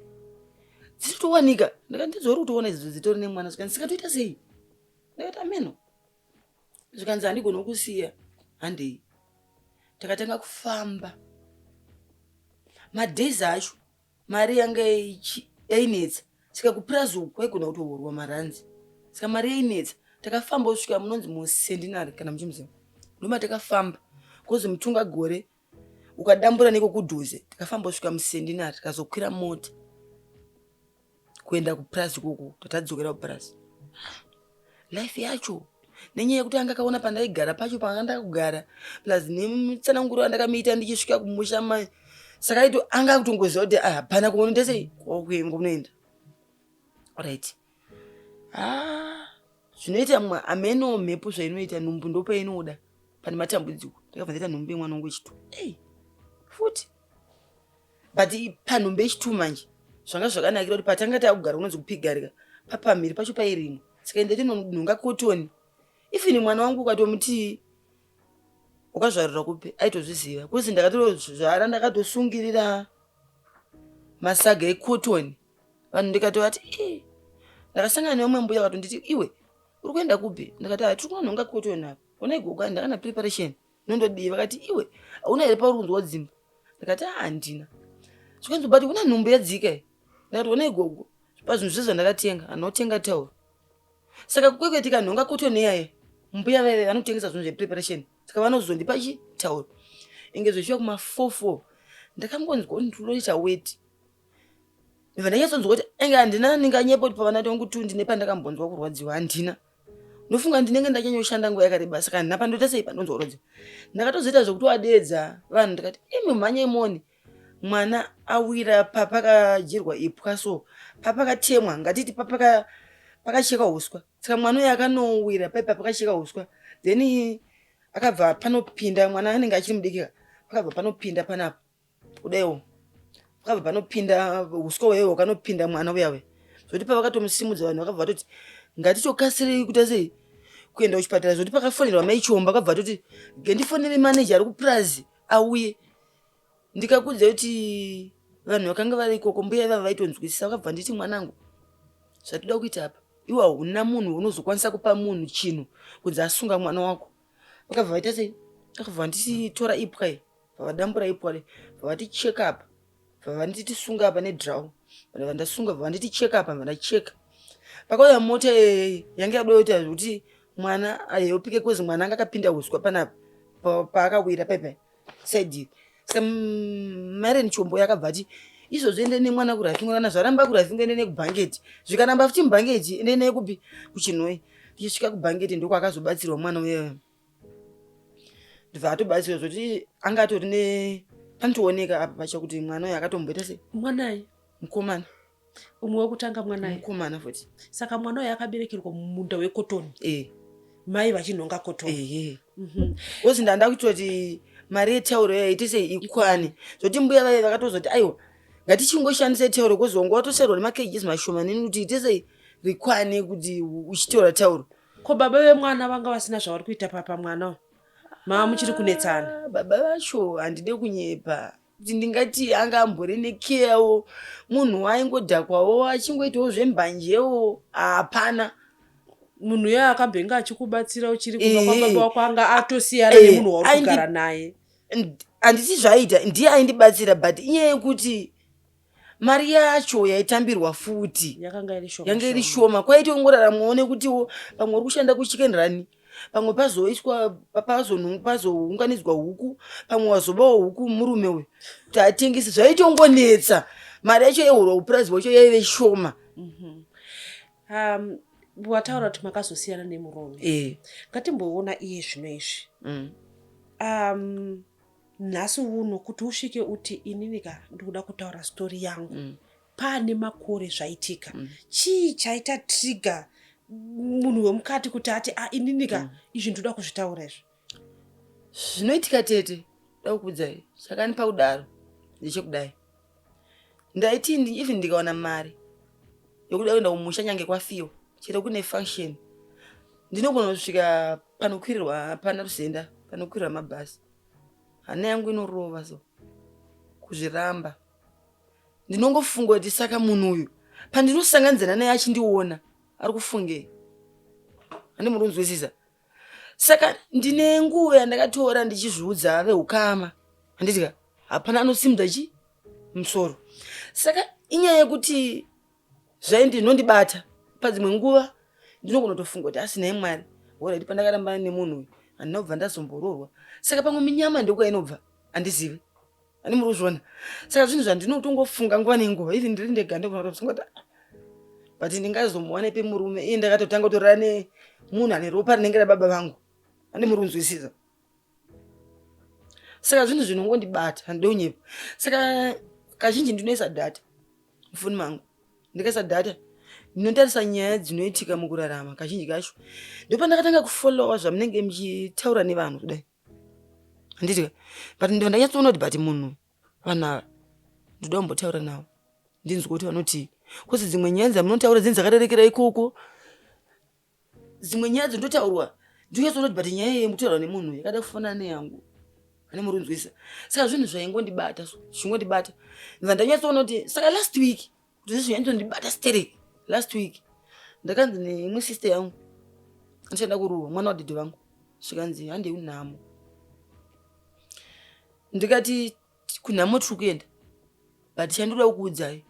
dzitotowanika ndikati ndidzori kutoona idzo dzitori nemwana zvikanzi saka toita sei ndakati ameno zvikanzi handigone kusiya handei takatanga kufamba madays acho mari yanga yainetsa saka kupurazi uku kwaigona kutohorwa maranzi saka mari yainetsa takafamba kusvika munonzi musendinari kana muchimuziva ndoma takafamba kozi mutunga gore ukadambura neko kudhuze takafamba kusvika musendinari tikazokwira mota kuenda kupurazi ikoko tatadzokera kupurazi life yacho nenyaya yekuti anga akaona pandaigara pacho panga ndakugara plus nemutsananguro andakamiita ndichisvika kumusha mai saka aito anga akutongoziva kuti ah, hapana kunoenda sei kunoenda right ah, zvinoita mwa ameno mhepo zvainoita nhumbu ndopainoda pane matambudziko ndakabva ndaita nhumbu yemwana wangu wechitu ei futi but panhumbi yechitu manje zvanga zvakanakira kuti patanga takugara kunonzi kupigarika papamhiri pacho pairimwa saka ende tinonhonga kotoni even mwana wangu ukatomuti wakazvarira kupi aitozviziva kuzi ndakatozvara ndakatosungirira masaga ekotoni vanhu ndikatovati i ndakasangana neumwe mbuya vakatonditi iwe uri kuenda kupi ndikati ha tiri kunonhonga kotoni apa ona igogo ndakana preparation nondodii vakati iwe hauna here pauri kunzwa dzimba ndikati ah, handina zvikanzi but una nhumbu yadzika ndikati ona igogo pazvinhu zvese zvandakatenga anotenga tauro saka kwekwe tikanhonga kotoni iyaye mbuya vaive vanotengesa zvinhu zvepreparation saka vanozondipa chi tauro inge zveshuwa kuma 44 ndakangonzwa kuti ndinoita weti ndibva ndanyatsonzwa kuti enge handina ndinganyepa kuti pavana tongu tu ndine pandakambonzwa kurwadziwa handina. Ndofunga ndinenge ndachanyoshanda nguva yakareba saka handina pandoita sei pandonzwa Ndakatozoita zvekutovadeedza vanhu ndikati imi mhanyai muone mwana awira papakadyirwa ipwa so papakatemwa ngatiti papaka pakachekwa uswa saka mwana uyo akanowira paipa pakachekwa uswa then akabva panopinda mwana anenge achiri mudiki pakabva panopinda panapa kudaiwo pakabva panopinda uswa uye hwakanopinda mwana uya uya zvekuti pavakatomusimudza vanhu vakabva vatoti ngatitokasirei kuita sei kuenda kuchipatara zvekuti pakafonerwa mai Chomba akabva atoti gendifonere maneja ari kupurazi auye ndikakudza kuti vanhu vakanga vari ikoko mbuya ivava vaitonzwisisa vakabva nditi mwanangu zvatoda kuita apa iwe hauna munhu unozokwanisa kupa munhu chinhu kunzi asunga mwana wako vakabva vaita sei vakabva vanditi tora ipwa iyi vavadambura ipwa re vavati check up vavanditi sunga apa nedraw vandasunga vavanditi check up vandacheka pakauya mota yange yadoita zvekuti mwana ayopike kozi mwana anga akapinda uswa panapa paakawira paipai side saka Maren Chombo yakabva ati izvozvo ende nemwana kuRafingo kana zvaramba kuRafingo ende nekubhangeti zvikaramba futi mubhangeti ende naye kupi kuChinhoyi tichisvika kubhangeti ndokwakazobatsirwa mwana uyeyo ndibva atobatsirwa zvoti anga atori ne panotooneka apa pacha kuti mwana uyo akatomboita sei mwanai mukomana umwe wekutanga mwanai mukomana futi saka mwana uyo akaberekerwa mumunda wekotoni e mai vachinhonga kotoni ehe ozi ndanda kutoti mari yetauro yayo ite sei ikwane zvoti mbuya vaye vakatozoti aiwa ngatichingoshandisa tauro kozi wanga watoserwa nemakgs mashomanini kuti ite sei rikwane kuti uchitaura tauro ko baba vemwana vanga vasina zvavari kuita papa mwana uyu mava muchiri kunetsana Ah, baba vacho handide kunyepa kuti ndingati anga ambori nekeyawo munhu aingodhakwawo achingoitawo zvembanjewo hapana munhu iye akambenge achikubatsira uchiri kumba Eh. kwababa wako anga atosiyana Eh, nemunhu wauri kugara naye Handiti zvaita ndiye aindibatsira but inyaya yekuti mari yacho yaitambirwa futi yakanga iri shoma yange iri shoma. shoma kwaiti ungoraramawo nekutiwo pamwe uri kushanda kuChicken Run pamwe pazoiswa pazounganidzwa huku pamwe wazobawo huku murume uyu kuti atengese zvaitongonetsa mari yacho yehurwa upurazi hwacho yaive shoma Wataura kuti makazosiyana nemurume e ngatimboona iye zvino izvi nhasi uno kuti usvike uti inini ka ndikuda kutaura story yangu paane makore zvaitika chii chaita trigger munhu wemukati kuti ati a inini ka izvi ndinoda kuzvitaura izvi Zvinoitika tete da kukudzai chakanipa kudaro ndechekudai ndaiti even ndikawana mari yokuda kuenda kumusha nyange kwafiwa chero kune function ndinogona kusvika panokwirirwa pana rusenda panokwirirwa mabhasi hana yangu inorova so kuzviramba ndinongofunga kuti saka munhu uyu pandinosanganidzana naye achindiona ari kufungei handi muri kunzwisisa saka ndine nguva yandakatora ndichizviudza veukama handiti ka hapana anosimudza chi musoro saka inyaya yekuti zvaindinondibata padzimwe nguva ndinogona kutofunga kuti asi nhai mwari alright pandakarambana nemunhu uyu handina kubva ndazombororwa saka pamwe minyama ndokwainobva handizivi ani muri kuzviona saka zvinhu zvandinotongofunga nguva nenguva even ndiri ndega ndogona kutofunga kuti "Ah, but ndingazomuwanepi murume iye ndakatotanga kutorara nemunhu ane ropa rinenge rababa vangu andi muri kunzwisisa saka zvinhu zvinongondibata handide kunyepa saka kazhinji ndinoisa data mufoni mangu ndikaisa data ndinotarisa nyaya dzinoitika mukurarama kazhinji kacho ndopandakatanga kufollowa zvamunenge muchitaura nevanhu kudai handiti ka but ndibva ndanyatsoona kuti but munhu vanhu ava ndoda kumbotaura navo ndinzwe kuti vanoti kozi dzimwe nyaya dzamunotaura dzinenge dzakarerekera ikoko dzimwe nyaya dzinototaurwa ndinonyatsoona kuti but nyaya iyi mukutaurwa nemunhu yakada kufanana neyangu ane muri kunzwisisa saka zvinhu zvaingondibata so zvingondibata ndibva ndanyatsoona kuti saka last week kuti zvinhu zvanyatsondibata sterek last week ndakanzi neimwe sister yangu ndichada kurohwa mwana wadhedhe vangu zvikanzi handei kunhamo ndikati kunhamo tiri kuenda but chandoda kukuudzai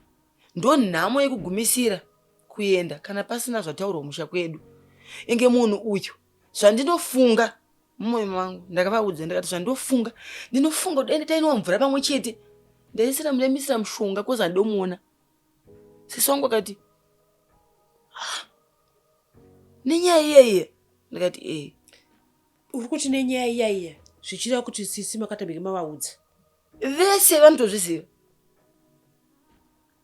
ndo nhamo yekugumisira kuenda kana pasina zvataurwa musha kwedu inge munhu uyu zvandinofunga mumwoyo mangu ndakavaudza ndikati zvandofunga ndinofunga kuti ende tainwa mvura pamwe chete ndaisira ndaimisira mushonga kozi handomuona sisi wangu akati "Ah, nenyaya iyaiye Ndikati e. Uri kuti nenyaya iya iya zvichireva kuti sisi makatambike mavaudza? Vese vanotozviziva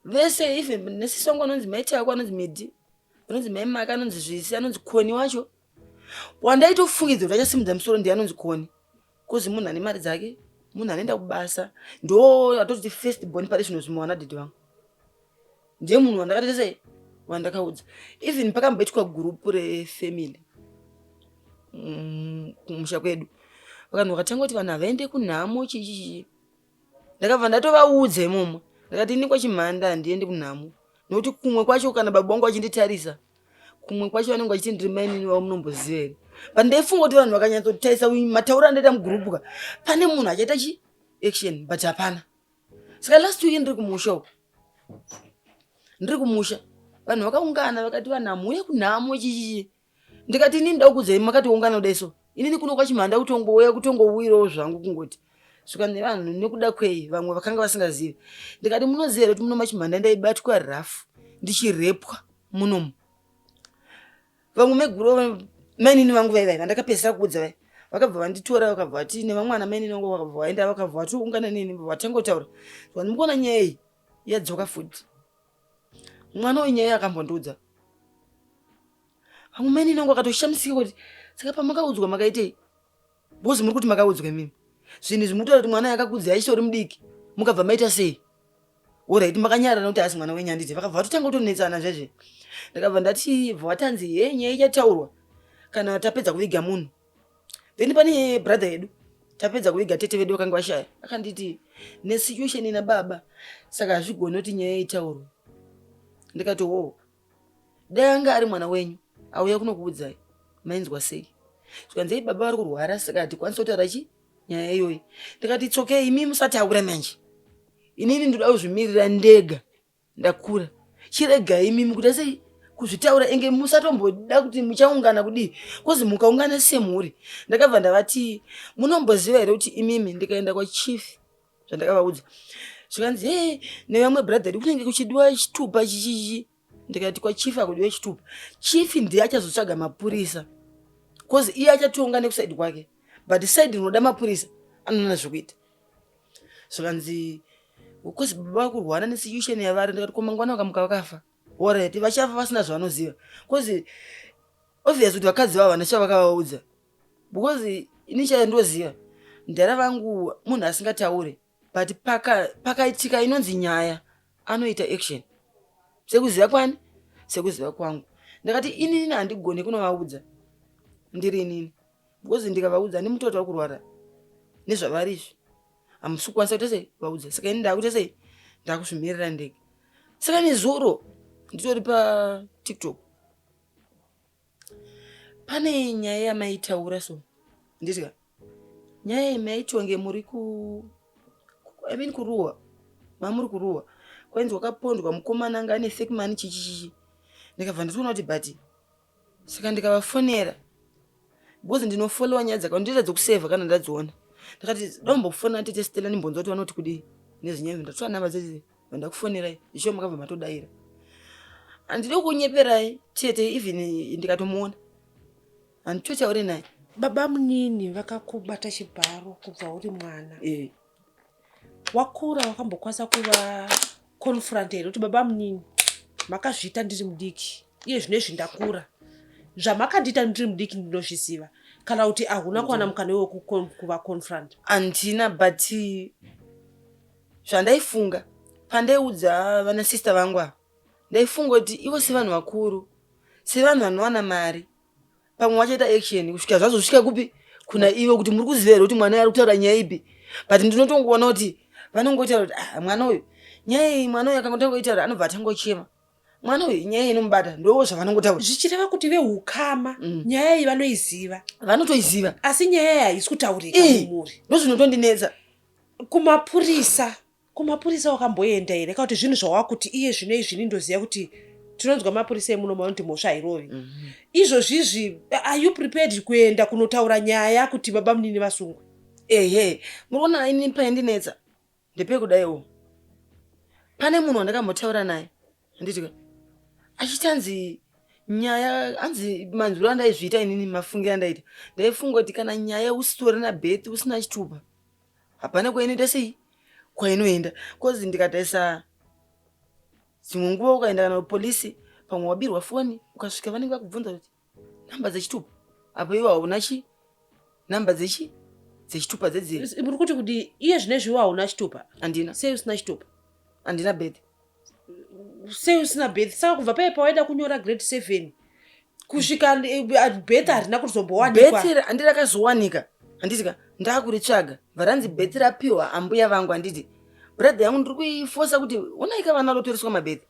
vese, even nesisi wangu anonzi mai Tako, anonzi Medi, anonzi mai Maka, anonzi Zvisi, anonzi Koni wacho wandaitofungidza kuti achasimudza musoro ndiye anonzi Koni, kozi munhu ane mari dzake, munhu anoenda kubasa, ndo atoti first born pari zvino zvimwe wana dhedhi vangu, ndiye munhu wandakatoita sei, wandakaudza. Even pakamboitwa gurupu refamily kumusha kwedu, vakanhu vakatanga kuti vanhu havaende kunhamo, chichichi, ndakabva ndatovaudza imomo, ndakati ini kwaChimhanda handiendi kunhamo, nokuti kumwe kwacho kana baba vangu vachinditarisa, kumwe kwacho vanenge vachiti ndiri mainini vavo, munomboziva here? But ndaifunga kuti vanhu vakanyatsotarisa matauro andaita mugurupu ka, pane munhu achaita chi action, but hapana. Saka last week ndiri kumusha uko, ndiri kumusha, vanhu vakaungana, vakati vanhu hamuuye kunhamo, chichichi. Ndikati inini ndakukudzai makatiungana kudai, so inini kuno kwaChimhanda kutongouya kutongowirawo zvangu, kungoti svika nevanhu nekuda kwei vamwe vakanga vasingazivi. Ndikati munoziva here kuti muno maChimhanda ndaibatwa rafu, ndichirepwa munomu? Vamwe meguru mainini vangu vaivai vandakapedzisira kuudza vai vakabva vanditora, vakabva vati nevamwe ana mainini vangu vakabva vaenda, vakabva vatoungana neni, vatangotaura. Mukuona nyaya iyi yadzoka futi, mwana uyu nyaya akambondiudza. Vamwe mainini vangu vakatoshamisika kuti saka pamakaudzwa makaitei? Because muri kuti makaudzwa imimi zvinhu izvi, mutaura kuti mwana yakakudzai achitori mudiki, mukabva maita sei? Alright, makanyarara nokuti haasi mwana wenyu, handiti? Vakabva vatotanga kutonetsana zvezve. Ndakabva ndati bva vatanzi he, nyaya ichataurwa kana tapedza kuviga munhu. Then pane brother yedu, tapedza kuviga tete vedu vakanga vashaya, akanditi nesituation ina baba, saka hazvigoni kuti nyaya itaurwe. Ndikati wo, dai anga ari mwana wenyu auya kunokuudzai, mainzwa sei? Zvikanzi ei, baba vari kurwara, saka hatikwanisi kutaura chi nyaya iyoyi. Ndikati it's okay, imi musataura manje, inini ndoda kuzvimirira ndega, ndakura. Chiregai imimi kuita sei kuzvitaura, enge musatomboda kuti muchaungana kudii, kozi mukaungana semhuri. Ndakabva ndavati munomboziva here kuti imimi ndikaenda kwachief, zvandakavaudza. Zvikanzi he, nevamwe brother kunenge kuchidiwa chitupa chichichi. Ndikati kwachief akudiwa chitupa, chief ndiye achazotsvaga mapurisa, cause iye achatonga nekusaidi kwake, but side rinoda mapurisa anoona zvekuita. Zvikanzi cause baba vakurwara nesituation yavari. Ndikati ko mangwana vakamuka vakafa? Alright, vachafa vasina zvavanoziva, cause obvious kuti vakadzi vavo havana chavakavaudza, because ini chaiyo ndoziva mudhara vangu munhu asingataure, but pakaitika paka inonzi nyaya anoita action, sekuziva kwani, sekuziva kwangu. Ndakati inini handigoni kunovaudza ndiri inini, because ndikavaudza handimutoti vari kurwara nezvavari izvi, hamusi kukwanisa kuita sei vaudza. Saka ini ndakuita sei, ndakuzvimirira ndega. Saka nezuro nditori paTikTok, pane nyaya yamaitaura, so nditya nyaya iyi maitonge muri ku, I mean, kuruwa mamuri kuruwa, kwainzi wakapondwa mukomana anga ane fake money, chichi chichi. Ndikabva nditoona kuti but saka ndikavafonera, because ndinofollowa nyaya dzaka ndoita dzekusevha kana ndadziona. Ndakati dombofonera tete Stella ndimbonzwa kuti vanoti kudii nezvinyaya. Ndatora namba dzese, ndakufonerai zvichiwa, makabva matodaira. Handidi kunyeperai tete, even ndikatomuona handitotaure naye. Baba munini vakakubata chibharo kubva uri mwana. Wakura wakambokwanisa kuva confront here kuti baba munini, makazviita ndiri mudiki, iye zvino izvi ndakura, zvamakandiita ndiri mudiki ndinozviziva? Kana kuti ahuna kuwana mukana wekuva confront? Handina, but zvandaifunga pandaiudza vana sister vangu ava, ndaifunga kuti ivo sevanhu vakuru, sevanhu vanowana mari, pamwe vachaita action kusvika zvazosvika kupi kuna ivo, kuti muri kuziva here kuti mwana ari kutaura nyaya ipi? But ndinotongoona kuti vanongotaura kuti ah, mwana uyu nyaya iyi, mwana uyu akangotangoitaura anobva atangochema, mwana uyu nyaya inomubata, ndo zvavanongotaura. Zvichireva kuti veukama nyaya iyi vanoiziva? Vanotoiziva. Asi nyaya iyi haisi kutaurika mumhuri. Ndo zvinotondinetsa. Kumapurisa wakamboenda here, kana kuti zvinhu zvawakuti iye zvino izvi ndoziva kuti tinonzwa mapurisa emuno manoti mhosva hairovi? Izvozvizvi are you prepared kuenda kunotaura nyaya kuti baba munini vasungwe? Ehe, muri kuona ini paindinetsa ndepekudaiwo, pane munhu wandakambotaura naye, handiti, achitanzi Nyaya hanzi manzwiro andaizviita inini, mafungiro andaita, ndaifunga kuti kana nyaya usitorina birth, usina chitupa, hapana kwainoita sei, kwainoenda. Cause ndikatarisa dzimwe nguva ukaenda kana kupolisi, pamwe wabirwa foni, ukasvika vanenge vakubvunza kuti namba dzechitupa, apo iwe hauna chi namba dzechi dzechitupa dzedzi. Muri kuti kuti iye zvinezvi iwe hauna chitupa? Handina. Sei usina chitupa? Handina birth. Sei usina birth? Saka kubva paye pawaida kunyora grade 7 kusvika birth harina kuzombowanikwa? Birth handi rakazowanika, handiti ka? Ndakuritsvaga, varanzi birth rapiwa ambuya vangu, handiti? Brother yangu ndiri kuifosa kuti onaika vana vatotoreswa mabirth,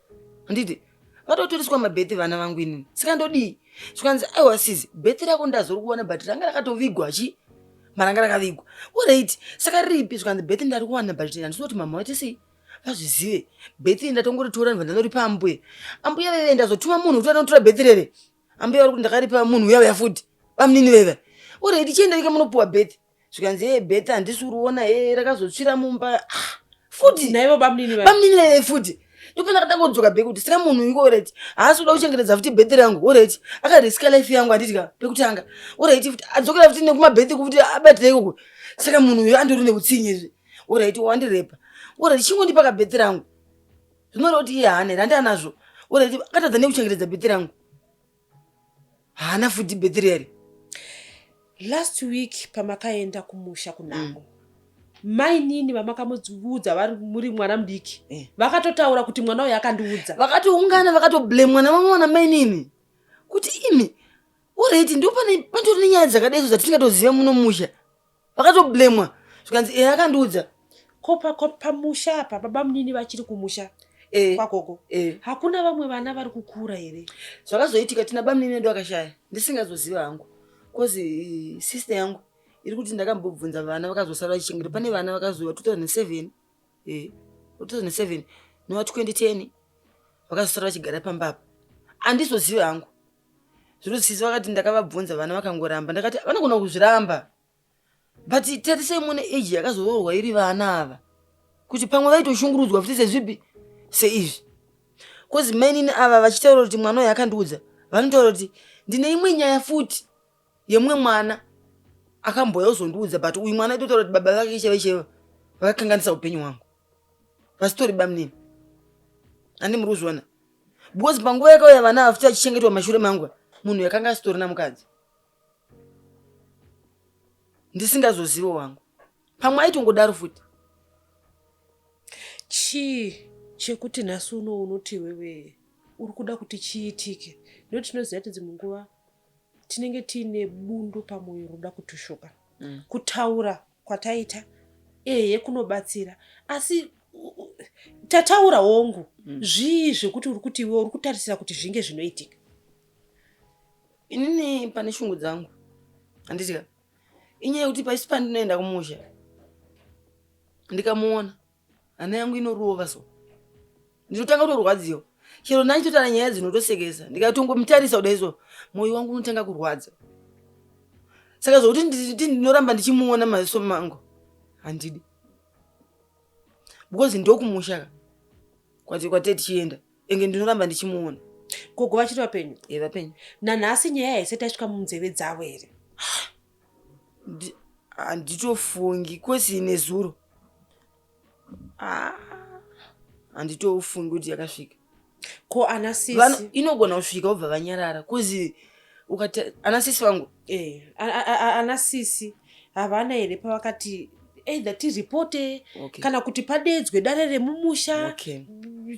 handiti? Vatotoreswa mabirth vana vangu inini, saka ndodii? Zvikanzi aiwa sisi, birth rako ndazori kuona, but ranga rakatovigwa chi maranga rakavigwa. Alright, saka riripi? Zvikanzi birth ndari kuwana, but handisi kuti mama vaite sei vazvizive. Birth ndatongoritora, ndibva ndandoripa ambuya. Ambuya veve ndazotuma munhu kuti anotora birth rere. Ambuya vari kuti ndakaripa munhu uya uya futi, bamunini veve. Alright, chienda ika munopuwa birth. Zvikanzi ye birth handisi kuriona, he rakazotsvira mumba. Ah, futi naivo bamunini? Bamunini veve futi. Ndopanda kada kodzoka back kuti saka munhu iko, alright, haasi kuda kuchengetedza futi birth rangu. Alright, akariska life yangu, handiti ka? Pekutanga, alright, futi adzokera futi nekumabirth kuti abatire ikoko. Saka munhu uyu andori neutsinye izvi. Alright, wandirepa, alright, chingondipa kabirth rangu. Zvinoreva kuti iye haana here? Handi anazvo. Alright, akatadza nekuchengetedza birth rangu, haana futi birth rere. Last week pamakaenda kumusha kunhamo, mainini vamakamuudza vari muri mwana mudiki vakatotaura kuti mwana uyu akandiudza. Vakatoungana, vakatoblame mwana vamwe mainini kuti imi, alright, ndo pane pandori nenyaya dzakadai so dzatisingatoziva muno musha. Vakatoblemwa, zvikanzi e akandiudza. Ko pamusha apa baba munini vachiri kumusha kwagogo? Eh. Hakuna vamwe vana vari kukura here? Zvakazoitika, tina bamunini vedu akashaya ndisingazoziva hangu, cause sister yangu iri kuti ndakambobvunza vana vakazosara vachichengeta. Pane vana vakazouya 2007, 2007 nova 2010, vakazosara vachigara pamba apa. Handizozivi hangu. Zviro sisi vakati ndakavabvunza, vana vakangoramba. Ndakati vanogona kuzviramba, but tarisai mune age yakazoroorwa iri vana ava, kuti pamwe vaitoshungurudzwa futi sezvipi seizvi. Cause mainini ava vachitaura kuti mwana uyu akandiudza, vanotaura kuti ndine imwe nyaya futi yemumwe mwana akambouya kuzondiudza, but uyu mwana aitotaura kuti baba vake chaivo chaivo vakakanganisa upenyu hwangu, vasitori bamunini. Handi muri kuzviona? Because panguva yakauya vana ava futi vachichengetwa mashure mangu, munhu yakanga asitorina mukadzi, ndisingazozivo wangu, pamwe aitongodaro futi. Chii chekuti nhasi uno unoti iwewe uri kuda kuti chiitike? Nekuti tinoziva kuti dzimwe nguva tinenge tiine bundu pamwoyo roda kutushuka. Kutaura kwataita ehe kunobatsira, asi tataura hongu, zvii zvekuti uri kuti iwe uri kutarisira kuti zvinge zvinoitika? Inini pane shungu dzangu, handiti ka? Inyaya yekuti paisi pandinoenda kumusha ndikamuona, hana yangu inorova, so ndinotanga kutorwadziwa. Chero ndachitotara nyaya dzinotosekesa, ndikatongomutarisa kudai so, mwoyo wangu unotanga kurwadza. Saka zvokuti ndinoramba ndichimuona maziso mangu handidi, because ndokumusha ka kwati kwatee tichienda, enge ndinoramba ndichimuona. Gogo vachiri vapenyu? E, vapenyu. Nanhasi nyaya haisati yasvika munzeve dzavo here? Handitofungi, kwesi nezuro. Ah, handitofungi kuti yakasvika. Ko ana sisi? Inogona kusvika vobva vanyarara, cause ukati ana sisi vangu Ana sisi havana here pavakati either tiripote kana kuti padedzwe dare remumusha?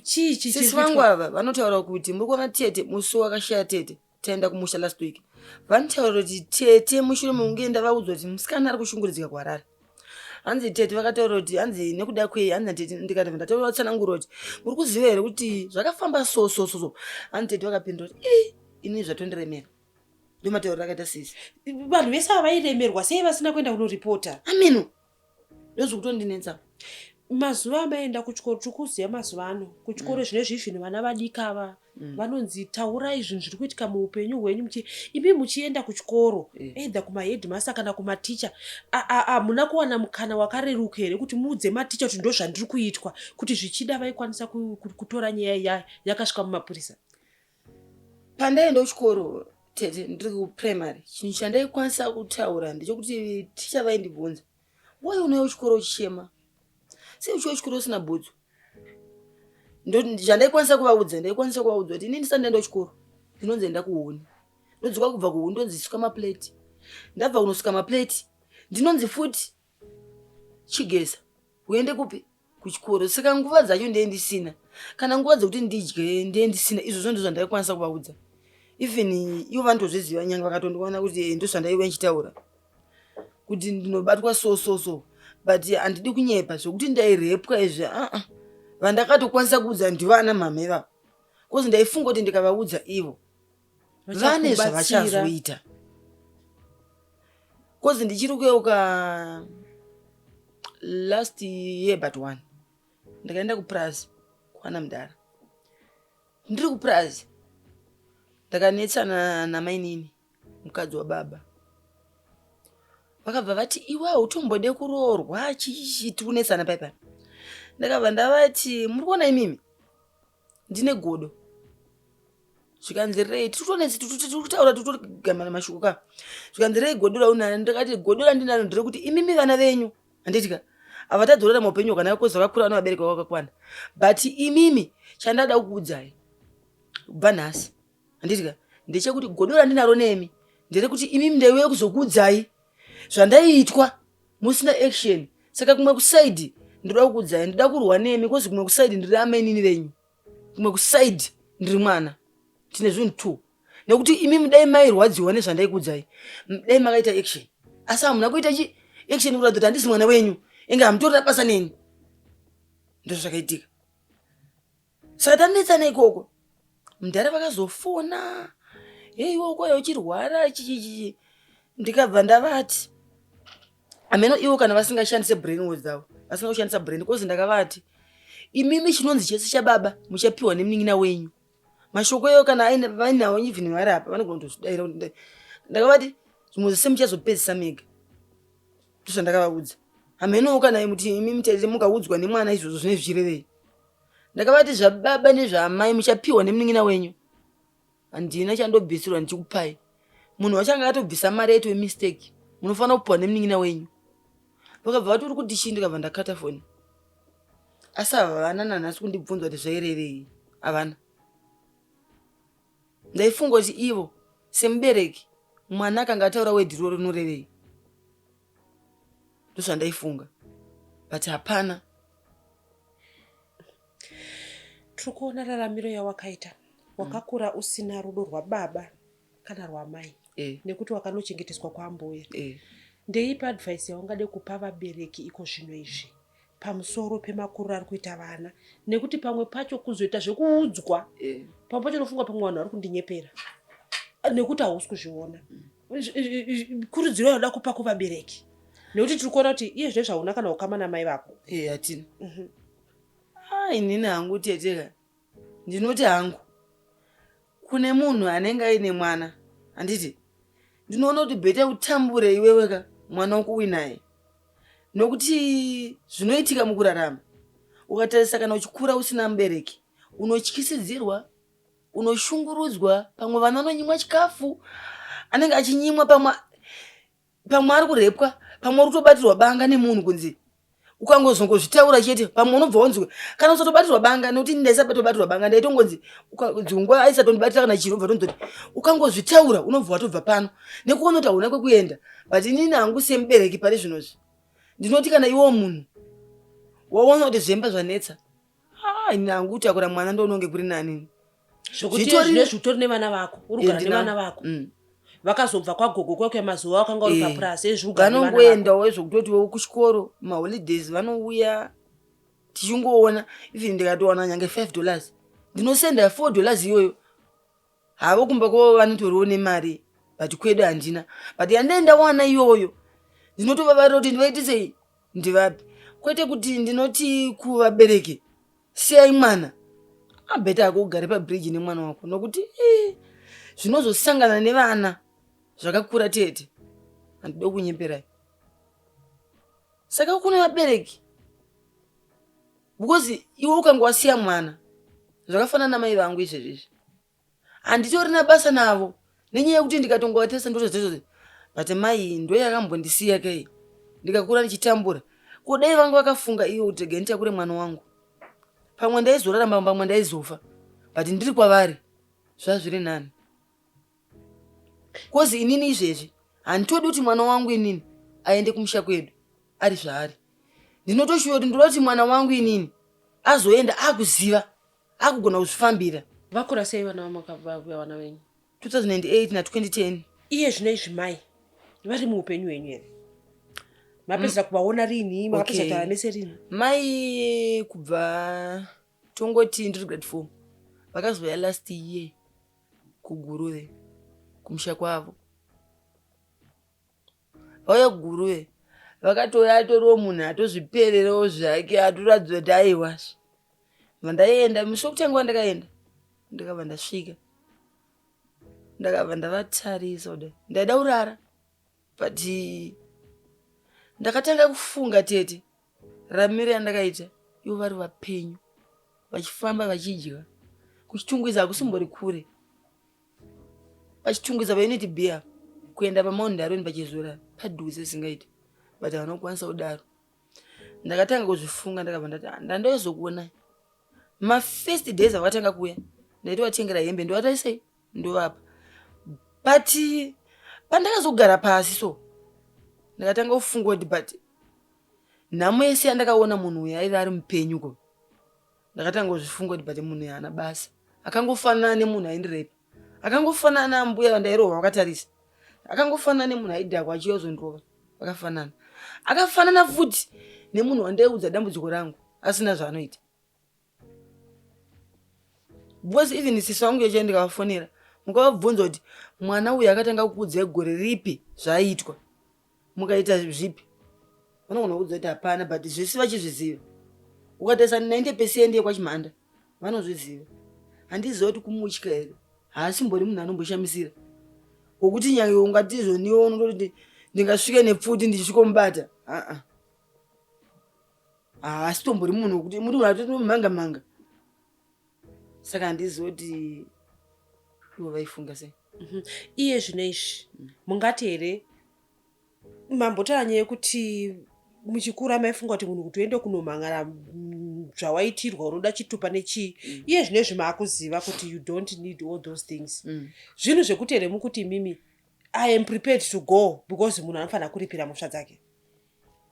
Chii Sisi vangu ava vanotaura kuti muri kuona tete musi wakashaya tete, taenda kumusha last week, vanotaura kuti tete mushure mekunge ndavaudzwa kuti musikana ari kushungurudzika kuHarare, hanzi tete vakataura kuti hanzi nekuda kwei, hanzi natete ndikati ndataura vatsanangura kuti muri kuziva here kuti zvakafamba so so so so. Hanzi tete vakapindura kuti i ini zvatondiremera. Ndomatauriro akaita sisi. Vanhu vese ava vairemerwa, sei vasina kuenda kunoripota? Ameno, ndozvikutondinetsa. Mazuva amaenda kuchikoro, tiri kuziva mazuva ano kuchikoro zvinezvi izvino vana vadiki ava vanonzi taurai zvinhu zviri kuitika muupenyu hwenyu. Imi muchienda kuchikoro, either kumaheadmaster kana kumaticha, hamuna kuwana mukana wakareruka here kuti muudze maticha kuti ndo zvandiri kuitwa, kuti zvichida vaikwanisa kutora nyaya yakasvika mumapurisa? Pandaienda kuchikoro tete, ndiri kuprimary, chinhu chandaikwanisa kutaura ndechekuti ticha vaindibvunza, "Wai unouya kuchikoro uchichema? Sei uchiuya kuchikoro usina bhutsu?" Zvandaikwanisa kuvaudza, ndaikwanisa kuvaudza kuti ini ndisati ndaenda kuchikoro ndinonzi enda kuhuni, ndodzoka kubva kuhuni ndonzi suka maplate, ndabva kunosuka maplate ndinonzi futi chigeza uende kupi? Kuchikoro. Saka nguva dzacho ndee ndisina kana nguva dzekuti ndidye, ndee ndisina. Izvozvo ndo zvandaikwanisa kuvaudza. Even ivo vanotozviziva, nyange vakatondiona kuti ndo zvandaiva ndichitaura kuti ndinobatwa so so so, but handidi kunyepa zvokuti ndairepwa izvi. Aa, vandakatokwanisa kuudza ndivo ana mama ivavo, because ndaifunga kuti ndikavaudza ivo vane zvavachazoita, 'cause ndichiri kuyeuka last year but one ndakaenda kupurazi kwana mudhara. Ndiri kupurazi ndakanetsana namainini, mukadzi wababa. Vakabva vati, "Iwe hautombode kuroorwa." Chichichi, tiri kunetsana paipa. Ndakabva ndavati, "Muri kuona imimi, ndine godo." Zvikanzi, "Rei?" Tiri kutonetsa, tiri kutaura, tiri kutogamana mashoko ka. Zvikanzi, "Rei godo raunaro?" Ndakati, "Godo randinaro nderekuti imimi vana venyu, handiti ka, havatadzi kurarama upenyu hwakanaka 'cause vakakura vana vabereki vavo vakakwana. But imimi chandada kukuudzai kubva nhasi, handiti ka, ndechekuti godo randinaro nemi nderekuti imimi ndaiuya kuzokuudzai zvandaiitwa musina action. Saka kumwe kuside ndoda kukuudzai, ndoda kurwa nemi, 'cause kumwe kuside ndiri amainini venyu, kumwe kuside ndiri mwana. Tine zvinhu two, nekuti imimi dai mairwadziwa nezvandaikuudzai, dai makaita action, asi hamuna kuita chi action kuratidza kuti handisi mwana wenyu, inge hamutorina basa neni." Ndozvo zvakaitika. Saka tanetsana ikoko, mudhara vakazofona, "Hei, iwe ukoya uchirwara chichichichi." Ndikabva ndavati, hameno ivo kana vasingashandise brain words dzavo, vasina kushandisa brain, 'cause ndakavati, "Imimi chinonzi chese chababa muchapiwa nemunin'ina wenyu." Mashoko iyoyo kana vainawo, even vari apa vanogona kutozvidaira. Ndakavati, "Zvimwe zvese muchazopedzisa mega." Ndozvandakavaudza. Hamenowo kana kuti imimi tete mukaudzwa nemwana izvozvo zvinenge zvichirevei. Ndakavati, "Zvababa nezvaamai muchapiwa nemunin'ina wenyu. Handina chandobvisirwa ndichikupai. Munhu wacho anga atobvisa mari yaitove mistake. Munofanira kupiwa nemunin'ina wenyu." Vakabva vati, "Uri kuti chii?" Ndikabva ndakata foni. Asi havana nanhasi kundibvunza kuti zvairevei, havana. Ndaifunga kuti ivo semubereki, mwana akanga ataura word iroro rinorevei. Ndozvandaifunga, but hapana. Tiri kuona raramiro yawakaita. Wakakura usina rudo rwababa kana rwamai nekuti wakanochengeteswa kwambuya. Ndeipi advice yaungade kupa vabereki iko zvino izvi pamusoro pemakuriro ari kuita vana? Nekuti pamwe pacho kuzoita zvekuudzwa, pamwe pacho unofunga pamwe vanhu vari kundinyepera nekuti hausi kuzviona. Kurudziro yauda kupa kuvabereki, nekuti tiri kuona kuti iye zvino zvauna kana ukama namai vako? Hatina. Ah, inini hangu teteka, ndinoti hangu kune munhu anenge aine mwana, handiti, ndinoona kuti better utambure iweweka mwana wako uinaye, nokuti zvinoitika mukurarama, ukatarisa kana uchikura usina mubereki, unotyisidzirwa, unoshungurudzwa. Pamwe vana vanonyimwa chikafu, anenge achinyimwa, pamwe ari kurepwa, pamwe uri kutobatirwa banga nemunhu kunzi ukangozongozvitaura chete, pamwe unobva wanzwe kana usatobatirwa banga, nekuti ndaisatobatirwa banga, ndaitongonzi dzimwe aisatondibatira kana chiro, ubva tonzoti ukangozvitaura unobva watobva pano nekuona kuti hauna kwekuenda. But inini hangu semubereki pari zvinozvi ndinoti kana iwewo munhu waona kuti zvemba zvanetsa, ah, ini hangu kutakura mwana ndoononge kuri nani. Zvokuti zvinezvi utori nevana vako, uri kugara nevana vako. Vakazobva kwagogo kwako mazuva wakanga uri papurasi, ezvi ugara nevana vako. Vanongoendawo zvekutoti kuchikoro, maholidays vanouya tichingoona. Even ndikatowana nyange $5, ndinosenda $4 iyoyo havo. Kumba kwavo vanotoriwo nemari, but kwedu handina. But yandai ndawana iyoyo ndinotovavarira kuti ndivaitisei, ndivapi. Kwete kuti ndinoti kuvabereki siyai mwana, abetter ako ugare pabridge nemwana wako, nokuti zvinozosangana nevana zvakakura tete, handidi kunyeperai. Saka kune vabereki, because iwe ukanga wasiya mwana, zvakafanana namai vangu izvezvi izvi. Handitorina basa navo nenyaya yekuti ndikatongovatesa ndotozezvo, but mai ndo yakambondisiya kai ndikakura ndichitambura. Ko dai vanga vakafunga ivo kuti regai nditakure mwana wangu, pamwe ndaizorarama, pamwe ndaizofa, but ndiri kwavari zvazviri nani. Kozi inini izvezvi handitodi kuti mwana wangu inini aende kumusha kwedu ari zvaari. Ndinotoshuva kuti ndoda kuti mwana wangu inini azoenda akuziva, akugona kuzvifambira. Vakura sei vana vamakavuya, vana venyu? 2008 na2010. Iye zvino izvi mai vari muupenyu hwenyu here? Mapedzisa kuvaona rini? Makapedzisa kutaura mese rini? Mai kubva tongoti ndiri grade 4, vakazouya last year kuGuruve kumusha kwavo. Vauya kuGuruve vakatouya atoriwo munhu atozvipererewo zvake, atoratidza kuti aiwazve. Vandaienda musi wekutanga wandakaenda, ndakabva ndasvika, ndakabva ndavatarisa kudai, ndaida kurara, but ndakatanga kufunga tete ramiro yandakaita ivo vari vapenyu, vachifamba, vachidya. KuChitungwiza hakusimbori kure, paChitungwiza paUnit B apa kuenda paMount Darwin pachizora padhuze singaiti, but havana kukwanisa kudaro. Ndakatanga kuzvifunga, ndakabva ndati, "Ah, ndandozokuonai mafirst days avakatanga kuuya, ndaitovatengera hembe, ndovataisei, ndovapa." But pandakazogara pasi so, ndakatanga kufunga kuti but nhamo yese yandakaona munhu uyu aive ari mupenyu ko. Ndakatanga kuzvifunga kuti but munhu uyu haana basa, akangofanana nemunhu aindirepa, akangofanana nambuya vandairohwa vakatarisa, akangofanana nemunhu aidhakwa achiuya kuzondirova, vakafanana, akafanana futi nemunhu wandaiudza dambudziko rangu asina zvaanoita. Because even sisi vangu yacho ndikavafonera, mukavabvunza kuti mwana uyu akatanga kukuudzai gore ripi zvaiitwa, mukaita zvipi, vanogona kuudza kuti hapana, but zvese vachizviziva. Ukatarisa 90% yekwaChimhanda vanozviziva. Handiziva kuti kumutya here, haasimbori munhu anomboshamisira wokuti nyange ungati izvoniwo unototi ndingasvike nepfuti ndichisvikomubata. Aa, haasi tombori munhu wekuti muri munhu atotomanga manga. Saka handizivi kuti ivo vaifunga sei. Iye zvino izvi mungati here mambotaura nyaya yekuti muchikura maifunga kuti munhu kuti uende kunomhan'ara zvawaitirwa unoda chitupa nechii? Iye zvino izvi maakuziva kuti you don't need all those things. Zvinhu zvekuti here mukuti imimi, "I am prepared to go because munhu anofanira kuripira mhosva dzake"?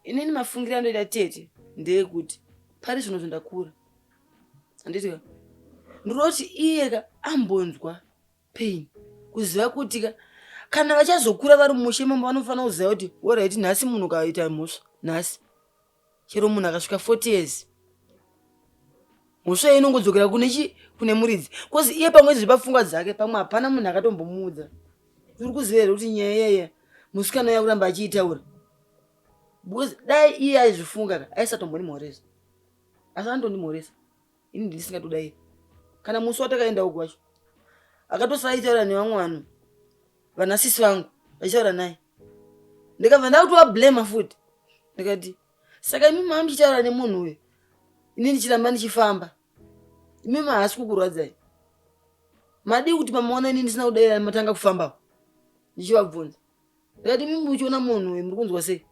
Inini mafungiro andoita tete ndeyekuti pari zvino zvandakura, handiti ka, ndinoti iye ka ambonzwa pain, kuziva kuti ka kana vachazokura vari mumusha imomo vanofanira kuziva kuti alright, nhasi munhu ukaita mhosva nhasi, chero munhu akasvika 40 years, mhosva iyi inongodzokera kune chi kune muridzi. Cause iye pamwe zviri pafungwa dzake, pamwe hapana munhu akatombomuudza. Uri kuziva here kuti nyaya iyaiya musikana uya kuramba achiitaura? Because dai iye aizvifunga ka, aisatombondimhoresa, asi anotondimhoresa. Ini ndisingatodairi kana musi watakaenda uku wacho akatosara aitaura nevamwe vanhu, vanasisi vangu vachitaura naye. Ndikabva ndakutovablema futi, ndikati, "Saka imi maa muchitaura nemunhu uyu, ini ndichiramba ndichifamba, imi haasi kukurwadzai? Madii kuti pamaona ini ndisina kudaira matanga kufambawo?" Ndichivabvunza ndikati, "Imi muchiona munhu uyu muri kunzwa sei?"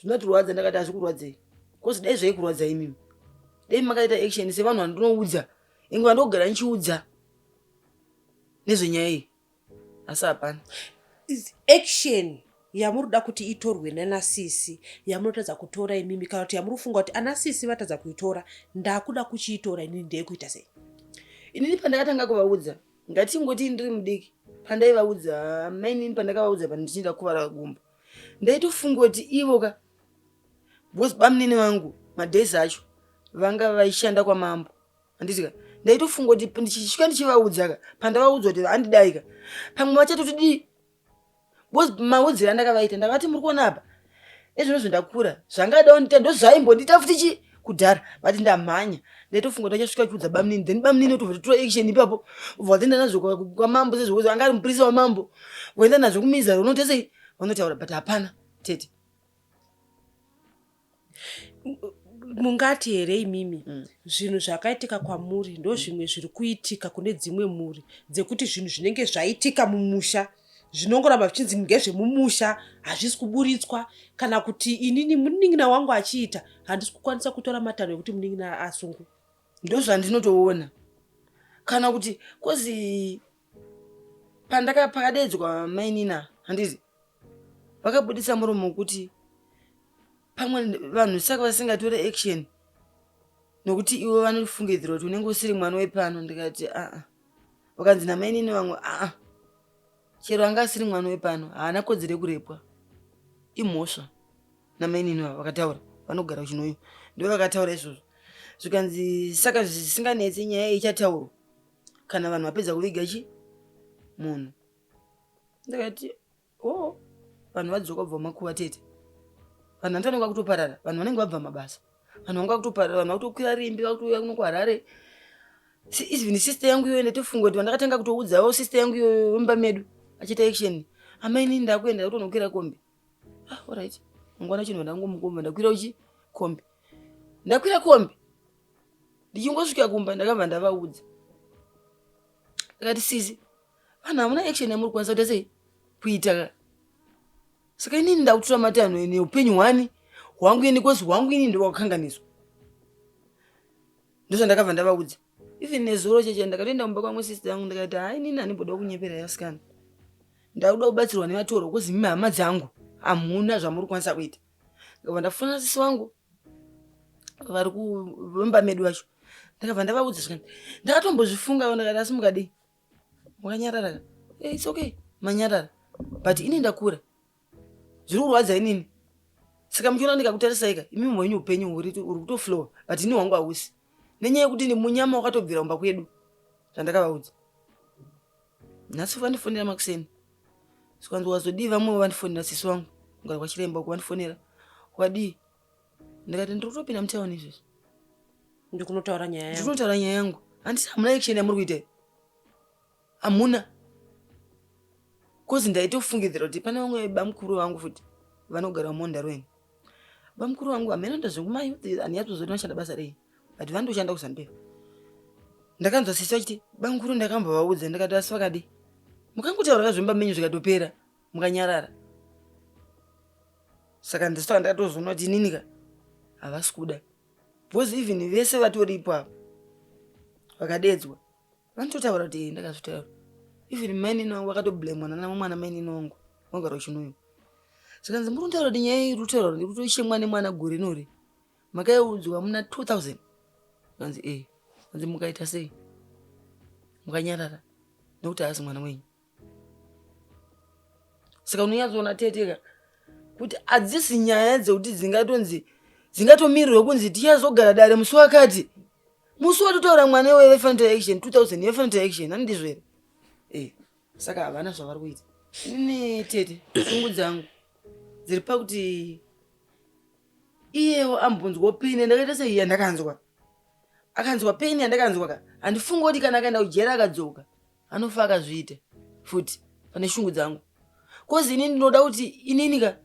"Zvinotirwadza." Ndakati, "Hazvikurwadzei, cause dai zvaikurwadzai imimi dai makaita action sevanhu vandinoudza, inge vandogara ndichiudza nezvenyaya iyi." Asi hapana. Action yamuri kuda kuti itorwe nanasisi yamunotadza kutora imimi, kana kuti yamuri kufunga kuti anasisi vatadza kuitora, ndakuda kuchiitora inini, ndeyekuita sei? Inini pandakatanga kuvaudza, ngatingoti ndiri mudiki, pandaivaudza mainini, pandakavaudza pandichinda kuvara gumbo, ndaitofunga kuti ivo ka, because bamunini vangu madays acho vanga vaishanda kwamambo, handiti ka, ndaitofunga kuti ndichisvika ndichivaudza ka, pandavaudza kuti handidai ka, pamwe vachatoti dii, because maudziro andakavaita ndakati, "Muri kuona apa, ezvinozvo ndakura, zvangadawo ndita ndozvaimbondiita futi chi kudhara, but ndamhanya." Ndaitofunga kuti achasvika achiudza bamunini, then bamunini otobva totora action ipapo, ubva watoenda nazvo kwamambo, sezvo anga ari mupurisa wamambo, voenda nazvo kumizaro, unoita sei, vanotaura. But hapana tete. Mungati here imimi zvinhu zvakaitika kwamuri ndozvimwe zviri kuitika kune dzimwe mhuri dzekuti zvinhu zvinenge zvaitika mumusha zvinongoramba zvichinzi ngezvemumusha, hazvisi kuburitswa, kana kuti inini munin'ina wangu achiita handisi kukwanisa kutora matanho ekuti munin'ina asungwe? Ndozvandinotoona, kana kuti kozi pandaka pakadedzwa mainina, handizi vakabudisa muromo wekuti pamwe vanhu saka vasingatore action nokuti ivo vanofungidzira kuti unenge usiri mwana wepano. Ndikati aa, vakanzi namainini vamwe, aa, chero anga asiri mwana wepano haana kodzero yekurepwa, imhosva. Namainini vava vakataura, vanogara kuChinoyo, ndo vakataura izvozvo. Zvikanzi saka zvisinganetse, nyaya ichataurwa kana vanhu vapedza kuviga chi munhu. Ndikati o oh, vanhu vadzoka kubva makuva tete, vanhu vanenge vakutoparara, vanhu vanenge vabva mabasa, vanhu vanga vakutoparara, vanhu vakutokwira rimbi, vakutouya kuno kuHarare. Even sister yangu iyoyo, ndatofunga kuti vandakatanga kutoudzawo sister yangu iyoyo wemba medu achiita action, amainini ndakuenda kutonokwira kombi. Ah, alright, mangwana chinhu ndangomukomba, ndakwira uchi kombi, ndakwira kombi. Ndichingosvika kumba ndakabva ndavaudza, ndakati sisi, vanhu hamuna action yamuri kukwanisa kuita sei kuita, saka inini ndakutora matanho neupenyu hwani hwangu ini, kozi hwangu ini ndowakakanganiswa. Ndozvandakabva ndavaudza. Even nezuro cheche ndakatoenda kumba kwamwe sister yangu, ndikati hai, inini handimboda kunyepera yasikana, ndakuda kubatsirwa nevatorwa, kozi mimi hama dzangu hamuna zvamuri kukwanisa kuita. Ndakabva ndafonera sisi wangu vari kuvemba medu vacho, ndakabva ndavaudza zvikati ndakatombozvifunga, ndakati asi mukadii makanyarara ka? Eh, it's okay manyarara, but ini ndakura, zviri kurwadza inini. Saka muchiona ndikakutarisai ka, imi mwenyu upenyu huri kutoflowa, but ini hwangu hausi, nenyaya yekuti ni munyama wakatobvira kumba kwedu. Zvandakavaudza nhasi vandifonera makuseni, sikanzi wazodii? Vamwe vandifonera, sisi wangu kugara kwachiremba uko vandifonera, wadii? Ndikati ndiri kutopinda mutauni izvezvi. Ndikunotaura nyaya yangu. Ndikunotaura nyaya yangu. Handisi hamuna action yamuri kuita, hamuna, kozi ndaitofungidzira kuti pane vamwe bamukuru vangu futi vanogara mumondarweni. Bamukuru vangu hameno ndazvekumayouth, handinyatsoziva kuti vanoshanda basa rei, but vanotoshanda kuZANU PF. Ndakanzwa sisi vachiti bamukuru ndakambovaudza. Ndikati asi vakadi mukangotaura kazvemba menyu zvikatopera mukanyarara. Saka ndisaka ndakatozoona kuti inini ka havasi kuda, because even vese vatoripo apa vakadedzwa vanototaura kuti ndakazvitaura. Even mainini wangu vakatoblemwa nana mwana mainini wangu vangara kuChinoyo. Zvikanzi muri kutaura kuti nyaya iri kutaura ndiri kutochemwa nemwana gore nori, makaiudzwa muna 2000. Kanzi e, kanzi mukaita sei mukanyarara nekuti haasi mwana wenyu. Saka unonyatsoona teteka kuti hadzisi nyaya dzekuti dzingatonzi dzingatomirirwe kunzi tichazogara dare musi wakati. Musi watotaura mwana iwoyo vaifanira action 2000, vaifanira action, handizvo here? E, saka havana zvavari kuita. Inini tete, shungu dzangu dziri pakuti iyewo ambonzwawo pain yandakaita sei, yandakanzwa, akanzwa pain yandakanzwa ka. Handifungi kuti kana akaenda kujera akadzoka anofa akazviita futi. Pane shungu dzangu, kozi inini ndinoda kuti inini ka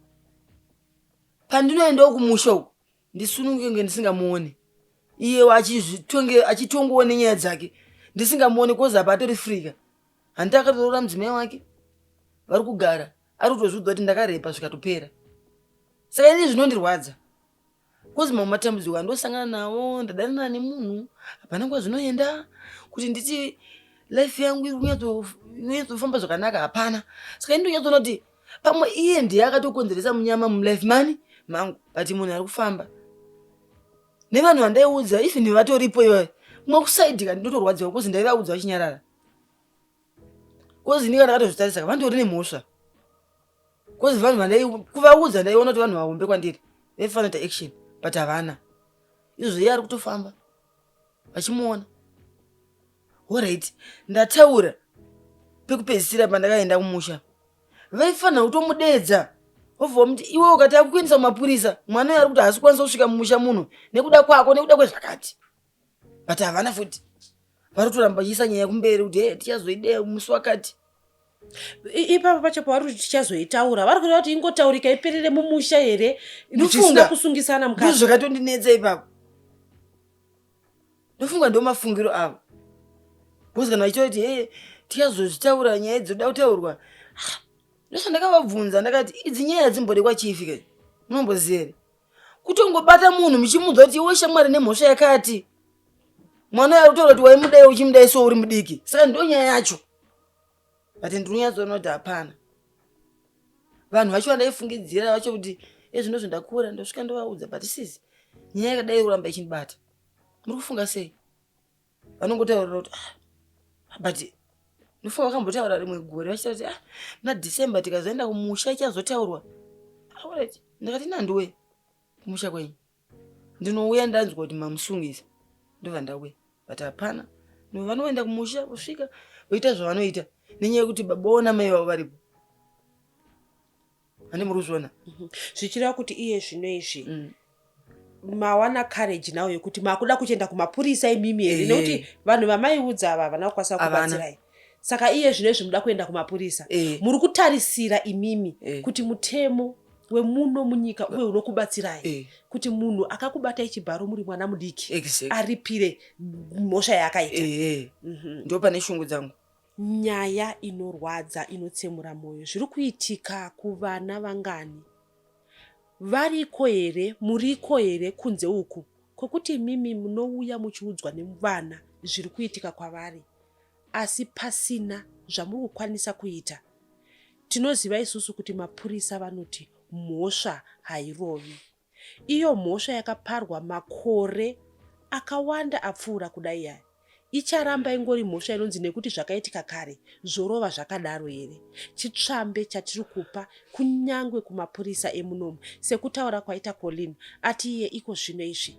pandinoendawo kumusha uku ndisununguke, kunge ndisingamuoni iyewo achitongowo nenyaya dzake ndisingamuoni, kozi apa atori free ka. Handiti akatoroora mudzimai wake, vari kugara, ari kutozviudza kuti ndakarepa zvikatopera. Saka inini zvinondirwadza, kozi mamwe matambudziko andosangana nawo, ndadanana nemunhu, hapana nguva zvinoenda kuti nditi life yangu iri kunyatsofamba zvakanaka, hapana. Saka ini ndonyatsoona kuti pamwe iye ndiye akatokonzeresa munyama mulife mani mangu, but munhu ari kufamba nevanhu vandaiudza, even vatoripo ivayo kumwe kusaidika, ndinotorwadziwa kozi ndaivaudza vachinyarara. Kozi ini kana ndakatozvitarisa vanditori nemhosva, kozi vanhu vandai kuvaudza ndaiona kuti vanhu vahombe kwandiri vaifanira kuita action, but havana. Izvozvo iye ari kutofamba vachimuona. Alright, ndataura pekupedzisira pandakaenda kumusha, vaifanira kutomudedza vobva vamuti iwe ukati akukuendesa kumapurisa, mwana uyo ari kuti haasi kukwanisa kusvika mumusha muno nekuda kwako, nekuda kwezvakati, but havana futi. Vari kutoramba vachiisa nyaya kumberi kuti he tichazoidea musi wakati. Ipapo pacho pavari kuti tichazoitaura, vari kureva kuti ingotaurika iperere mumusha here, zvisina kusungisana mukati? Ndozvakatondinetsa ipapo. Ndofunga ndo mafungiro avo. Because kana vachitaura kuti hey, tichazozvitaura nyaya idzi dzoda kutaurwa. Ah, ndosandakavabvunza ndakati idzi nyaya hadzimbode kwachifi ke. Munomboziva here? Kutongobata munhu muchimuudza kuti iwe shamwari nemhosva yakati. Mwana uyo ari kutaura kuti waimudai uchimudai so uri mudiki. Saka ndo nyaya yacho. But ndinonyatsoona kuti hapana. Vanhu vacho vandaifungidzira vacho kuti ezvinozvo ndakura ndosvika ndovaudza but sisi nyaya yakadai kuramba ichindibata. Muri kufunga sei? Vanongotaurira kuti ah, but ndofunga vakambotaura rimwe gore vachitaura kuti ah, muna December tikazoenda kumusha ichazotaurwa. Alright, ndakati nandiwe kumusha kwenyu. Ndinouya ndanzwa kuti mamusungisa ndobva ndauya but hapana. Vanoenda kumusha vosvika voita zvavanoita nenyaya yekuti baba vavo namai vavo varipo. Handi muri kuzviona? Zvichireva kuti iye zvino izvi mawana courage nawo yekuti makuda kuchienda kumapurisa imimi here? Nekuti vanhu vamaiudza ava havana kukwanisa kubatsirai. Saka iye zvino izvi muda kuenda kumapurisa. Muri kutarisira imimi kuti mutemo wemuno munyika uye unokubatsirai kuti munhu akakubatai chibharo muri mwana mudiki aripire mhosva yaakaita. Ndo pane shungu dzangu. Nyaya inorwadza inotsemura moyo. Zviri kuitika kuvana vangani? Variko here, muriko here kunze uku kwekuti imimi munouya muchiudzwa nevana zviri kuitika kwavari asi pasina zvamuri kukwanisa kuita? Tinoziva isusu kuti mapurisa vanoti mhosva hairovi. Iyo mhosva yakaparwa makore akawanda apfuura kudai aya icharamba ingori mhosva inonzi nekuti zvakaitika kare zvorova zvakadaro here? Chitsvambe chatiri kupa kunyange kumapurisa emunomu sekutaura kwaita Colleen ati iye iko zvino izvi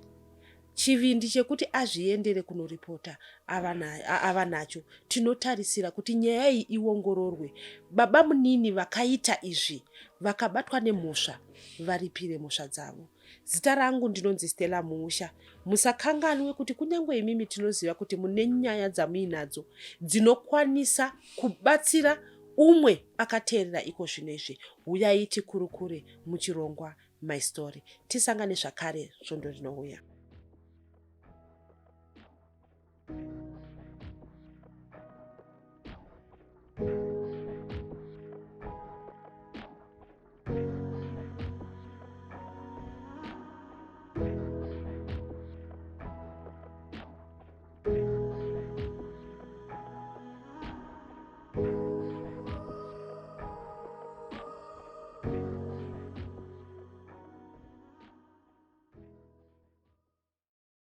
chivindi chekuti azviendere kunoripota ava nacho. Tinotarisira kuti nyaya iyi iongororwe. Babamunini vakaita izvi vakabatwa nemhosva varipire mhosva dzavo. Zita rangu ndinonzi Stella Muusha. Musakanganwe kuti kunyange imimi tinoziva kuti mune nyaya dzamuinadzo dzinokwanisa kubatsira umwe akateerera iko zvino izvi. Huyai tikurukure muchirongwa My Story. Tisangane zvakare svondo rinouya.